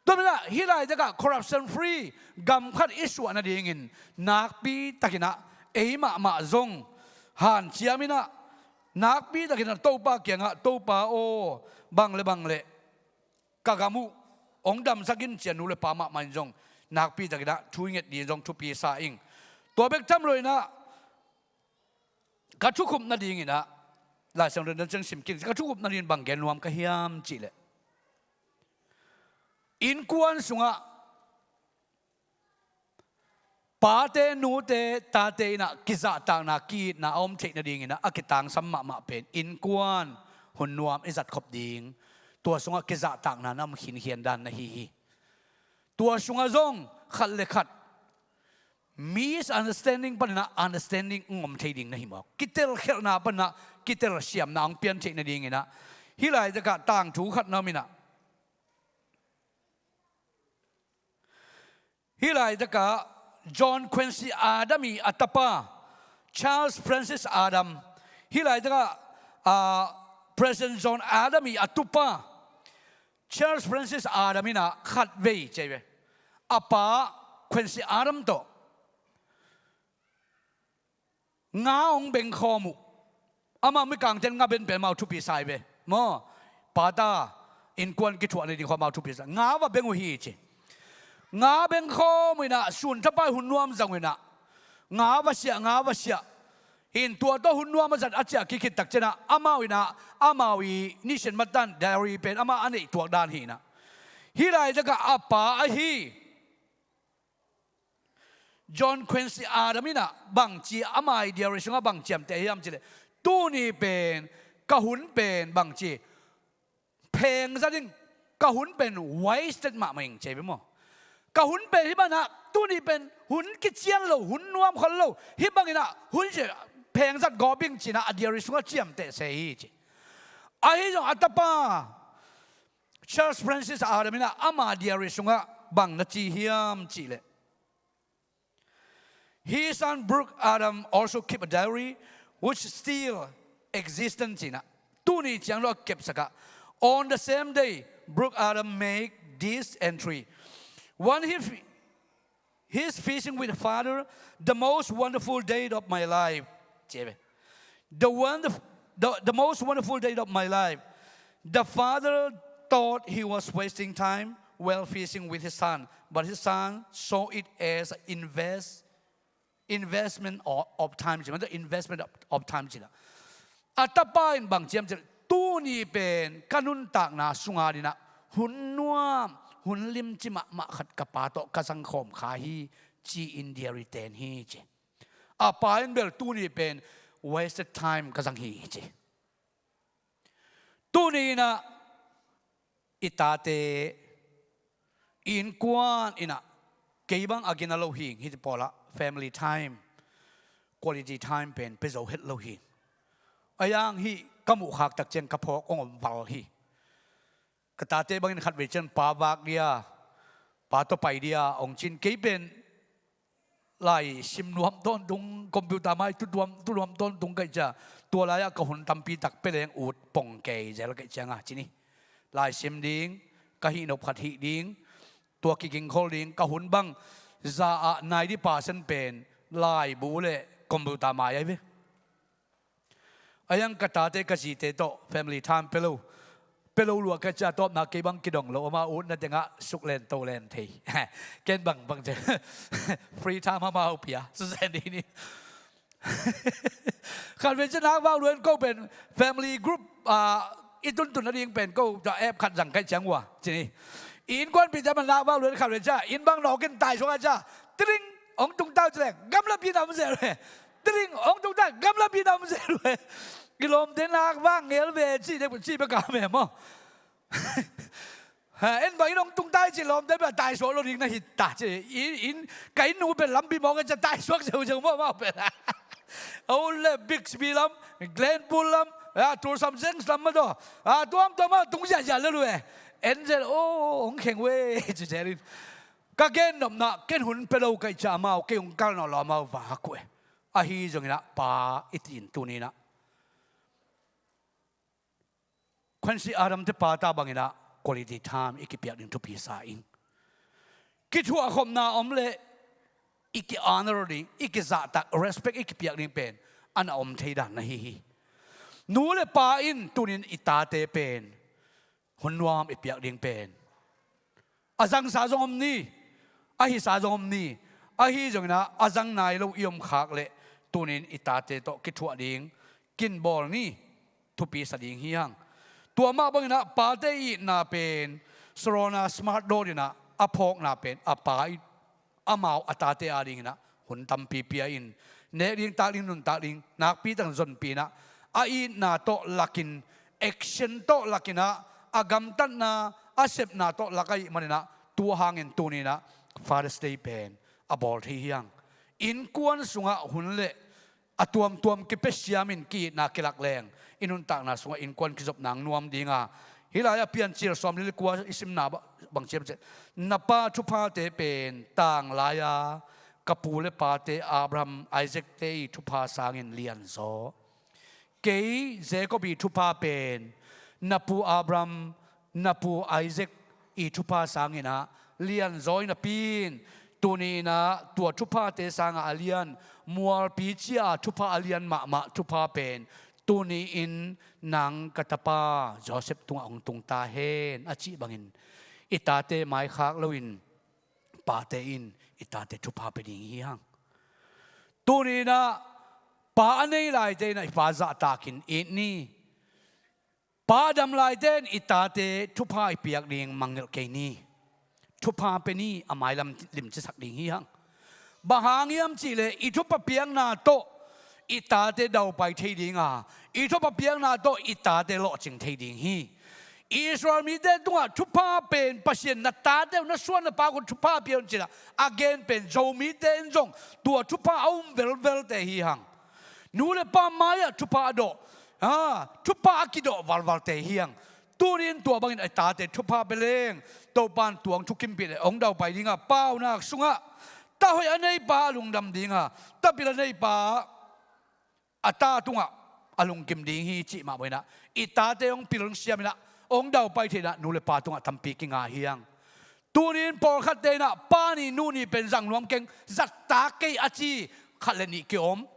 Tua manin ah hih laitakah corruption free gam khat i suah nadingin nakpitakin ah ei mahmah zong hanciam in ah, nakpitakin ah Topa kiangah, "Topa aw, bang le bang le ka gam uh hong damsak in," ci-a nu le pa mahmah in zong nakpitakin ah thu i nget ding zong thupi sa ing. Tua bek tham lo in ah, ka thukhupna dingin ah, Lai Siangtho dan ciang sim kik, ka thukhupna dingin bang gen nuam ka hiam cihleh, innkuan sungah pate, nute, tate in ah kizahtakna, ki-itna a om theih nadingin ah a kitangsam mahmah pen innkuan hun nuam i zatkhop ding, tua sungah kizahtakna na om khinkhian dan na hi hi. Tua sungah zong khat le khat misunderstanding panin ah understanding hong om thei ding na hi mawk. Kitelkhelhna panin ah kitelsiamna hong pian theih nadingin ah, hih laitakah tangthu khat na om in ah, hih laitakah John Quincy Adams i a tapa, Charles Francis Adams, hih laitakah, ah, President John Adams i a tupa, Charles Francis Adams in ah khatvei, ci hi ve, a pa Quincy Adams tawh nga hong beng khawm uh. Amah mikangte in nga beng pen amau thupi sa hi ve maw. Pa ta innkuan kithuah nading khawng amau thupi sa. Nga va beng uh hi, ci. Nga beng khawm uh in ah, sun thapai hun nuam zang uh in ah, nga va siah, nga va siah. Hih in tua tawh hun nuam a zat a ciah kik khit tak ciangin ah, amau in ah, amau i nisian mattan diary pen amah a neih tuak dan hi in ah, hih laitakah a pa ahi John Quincy Adams in ah bangci, ama i diary sungah bang ciamteh hiam cihleh, "Tuni pen ka hun pen," bangci, "pheng zat ing, ka hun pen wasted mahmah ing," ci hi ve maw. Ka hun pen hih bangin ah, tuni pen hun kician lo, hun nuam khol lo, hih bangin ah hun ci phengzat gawp ing ci-in ah a diary sungah ciamteh se hi ci. Ahi zong a tapa Charles Francis Adam in ah ama diary sungah bang na ci hiam cih leh, his son Brooke Adam also keep a diary which still exists ci-in ah, tuni ciang lo a kepsak ah, on the same day Brooke Adam make this entry: when he f- he's fishing with father, the most wonderful day of my life. Ci ve. The, wonderf- the, the most wonderful day of my life. The father thought he was wasting time while fishing with his son, but his son saw it as invest investment of, of time ci, mah investment of, of time ci la. A tapa in bang ci hiam cih leh, tuni pen ka nuntakna sungah in ah hun nuam, hun limci mahmah khat ka pa tawh ka zangkhawm kha hi ci-in diary ten hi ci. A pa in bel tuni pen wasted time ka zang hi ci. Tuni in ah i tate, i innkuan in ah kei bang a gina lo hi ing, hih pawl ah family time, quality time pen pia zo het lo hi ing. A yang hih ka muh khak tak ciang ka phawk hong om val hi. Ka tate bangin khatvei ciang pa vak dia, pa tawh pai dia hong ci-in, kei pen laisim nuam tawntung, computer mai tu nuam, tu nuam tawntung ka hih ciang, tua lai-ah ka hun tampi tak pia leng ut pong kei zel ka hih ciang a ci ni. Laisim ding, ka hih nop khat hih ding, tua kigingkhol ding, ka hun bang za-ah ninety percent pen laibu le computer mai ahi ve. A yang ka tate ka zite tawh family time pia lo, pia lo lua ka hih ciang, a tawpna kei bang kidong lo, amau utna tengah suk len to len thei. Ken bang bang ci, free time amau pia, susen dih ni. Khatvei ciang nak vak lua in ko pen family group, ah, i tuntun nading pen ko tua app khat zang ka hih ciang ua ci ni. I innkuanpihte bang nak vak lua in khatvei ciang inn bang nawk in tai suak a ciang, tiring, hong tung ta uh ci leng gamlapi na om zel ve. Tiring, hong tung ta, gamlapi na om zel ve. I lawmte nak vak ngel ve ci dek, ci bek a meh maw. Ha, en bang in hong tung ta hi ci, lawmte bek a tai suak lo ding na hi ta ci. In, in, ka inn nu pen lampi mawk a ciang tai suak zeuhzeuh maw, amau pen. A ut leh Bixby lam, Glenpool lam, a, Tulsam Zeng lam mah tawh, a, tuamtuam mah tung ziahziah lel uh e. En zel, oh, hong kheng uh e ci zel in. Ka gen nopna, ken hun pia lo ka hih ciang amau kei hong kal nawn lo, amau vak uh e. Ahi zongin ah pa i cih in tuni in ah Quincy Adam-te pa ta bangin ah quality time i kipiak ding thupi sa ing. Kithuahkhopna om leh i ki-honor ding, i kizahtak, respect i kipiak ding pen a na om thei dan na hi hi. Nu le pa in tuni in i tate pen hun nuam i piak ding pen a zangsa zong om ni, a hisa zong om ni. Ahi zongin ah a zang nai lo i om khak leh tuni in i tate tawh kithuah ding, kinbawl ni, thupi sa ding hi hang. Tua mah bangin ah pate itna pen Sharona Smart dawt in ah a phawkna pen a pa in amau a tate adingin ah hun tampi pia in, nek ding, tak ding, nuntak ding, nakpi takin zonpih in ah, a itna tawh lakin, action tawh lakin ah, a gamtatna, a sepna tawh lak ahih manin ah, tua hangin tuni in ah Father's Day pen a bawl thei hi hang. Innkuan sungah hun le a tuamtuam kipia siamin ki-itna kilak leng, i nuntakna sungah innkuan kizopna nuam ding a. Hih lai-ah Piancil sawmli le kua i simna ba-, bang ci hiam cih leh, na pa thuphate pen tanglai-a ka pu le pate Abraham, Isaac-te ii thupha sangin lianzaw. Kei Jacob ii thupha pen na pu Abraham, na pu Isaac ii thupha sangin ah lianzaw hi napi in, tuni in ah tua thuphate sangah a lian, mualpi cia thupha a lian mahmah thupha pen tuni in nang ka tapa Joseph tungah hong tung ta hen, a cih bangin i tate mai khak loin pate in i tate thupha pia ding hi hang. Tuni in ah pa a nei laite in ah i pa zahtakin it ni. Pa a dam laite in i tate thupha i piak ding mangngilh kei ni. Thupha pia ni, a mailam limcisak ding hi hang. Bang hang hiam cih leh i thupha piakna tawh i tate daupai thei ding a, i thupha piakna tawh i tate lawhcing thei ding hi. Israel mite tungah thupha pen Pasian, na tate uh na suan na pa uh thupha pia un ci-in ah a gen pen Zomite in zong tua thupha a um velvelte hi hang. Nu le pa mai-ah thupha a dawh, ah, thupha a kidawh valvalte hi hang. Tuni-in tua bangin a tate thupha pia leng Topa'n tua hong thukimpih le hong daupai ding a, paunak sungah ta hoih a neipa a lungdam ding a, ta pil a neipa a ta tungah a lungkim ding hi cih mah bangin ah i tate hong pil hong siam in ah hong daupai theih in ah nu le pa tungah tampi kinga hi hang. Tuni-in pawlkhatte in ah pa ni nu ni pen zang nuam keng, zat tak kei a ci khat le nih kiom.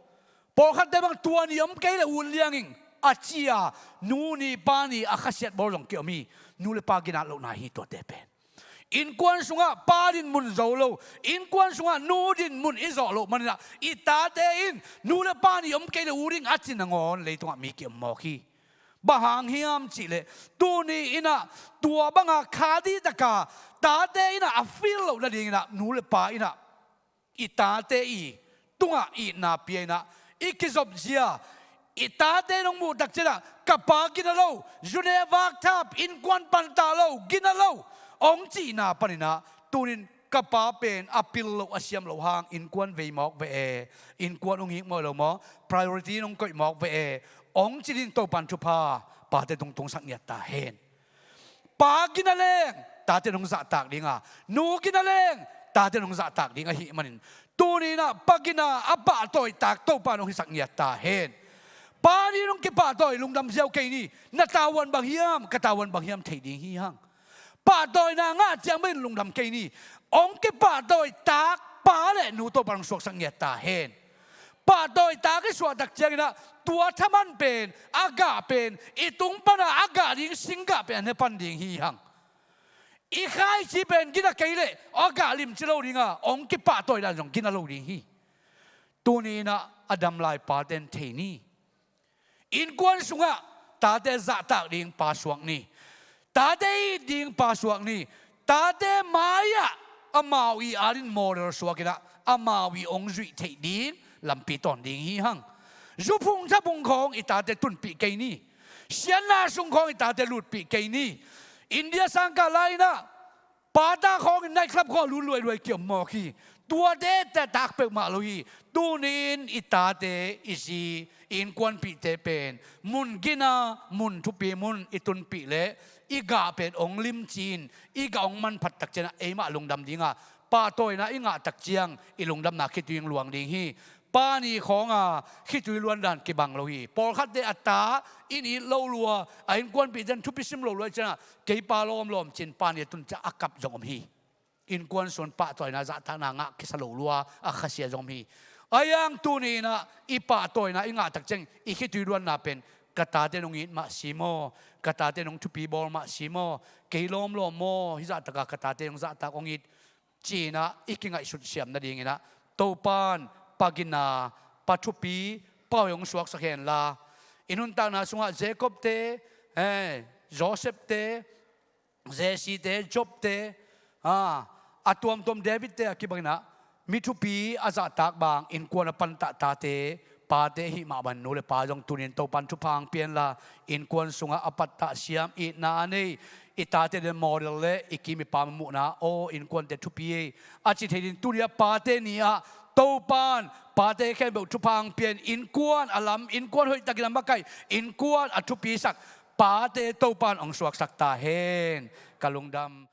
Pawlkhatte bang tua ni om kei le ut liang ing a ci a, nu ni pa ni a khasiat bawl zong kiom hi. Nu le pa ginat lohna hi tuate pen. Innkuan sungah pa dinmun zo lo, innkuan sungah nu dinmun i zawh loh manin ah i tate in nu le pa ni om kei le ut ing a ci nangawn leitungah mi kiom mawk hi. Bang hang hiam cih leh tuni in ah tua banga kha dih taka tate in ah a feel loh nadingin ah nu le pa in ah i tate i tungah itna pia in ah i kizopzia, i tate in hong muh tak ciangin ah ka pa gina lo, zune vakthap, innkuan pantah lo, gina lo hong cihna panin ah tuni-in ka pa pen a pil loh a siam loh hang innkuan vei mawk ve e, innkuan hong hik mawk lo maw, priority in hong koih mawk ve e hong ci ding Topa'n thupha pate tung tungsak ngiat ta hen. Pa gina leng tate in hong zahtak ding a, nu gina leng tate in hong zahtak ding ahih manin tuni in ah pa gina a pahtawitak Topa'n hong hisak ngiat ta hen. Pa ni in hong kipahtawi, lungdam ziau kei ni. Na tavuan bang hiam, ka tavuan bang hiam thei ding hi hang. Pahtawina ngah ciang bangin lungdam kei ni. Hong kipahtawitak pa le nu Topa'n hong suaksak ngiat ta hen. Pahtawitak i suahtak ciangin ah tua thaman pen, a gah pen, i tung pana a gah ding singgah pen a ne pan ding hi hang. I khaici pen gina kei leh a gah limci lo ding a, hong kipahtawi dan zong gina lo ding hi. Tuni in ah a dam lai pate'n thei ni. Innkuan sungah tate zahtak ding pa suak ni. Tate it ding pa suak ni. Tate mai-ah amau i adin model suak in ah amau i hong zuih theih ding lampi tawn ding hi hang. Zuphung thaphung khawng i tate tunpih kei ni. Siatna sung khawng i tate lutpih kei ni. India sangkah lai-in ah pata khawngin night club khawng a lut luailuai kiom mawk hi. Tuate taktak peuhmah lo hi. Tuni-in i tate, i zi, i innkuanpihte pen mun gina, mun thupi mun i tunpih leh i gah pen hong limci-in i gah hong manphat tak ciangin ah eimah lungdam ding a, pahtawina i ngah tak ciang i lungdamna khitui hong luang ding hi. Pa ni khawng a khitui luan dan kibang lo hi. Pawlkhatte a ta in it lo lua, a innkuanpihte in thupi sim lo lua ahih ciangin ah kei pa lawmlawm ci-in pa ni a tun ciang a kap zong om hi. Innkuan sungah pahtawina zahtakna ngah kisa lo lua a khasia zong om hi. Ahi hang tuni in ah i pahtawina i ngah tak ciang i khitui luanna pen ka tate in hong it mah si maw, ka tate in hong thupi bawl mah si maw, kei lawmlawm maw, hih zahtaka ka tate in hong zahtak hong it ci-in ah i kingaihsut siam nadingin ah Topa'n pa gina, pa thupi, pa hoih hong suaksak hen la. I nuntakna sungah Jacob-te, eh, Joseph-te, Jesse-te, Job-te, ah, a tuamtuam David-te a kibangin ah mi thupi a zahtak bang innkuan a pantah tate, pate ahih mah bangin nu le pa zong tuni-in Topa'n thupha hong pia hen la, innkuan sungah a pattah siam, itna a nei, i tate den model le i kim i pam a muhna, aw innkuante thupi ei a ci thei ding tuni-ah pate ni-ah Topa'n pate khempeuh thupha hong pia in, innkuan a lam, innkuan hoihtakin a makaih, innkuan a thupisak pate Topa'n hong suaksak ta hen. Ka lungdam.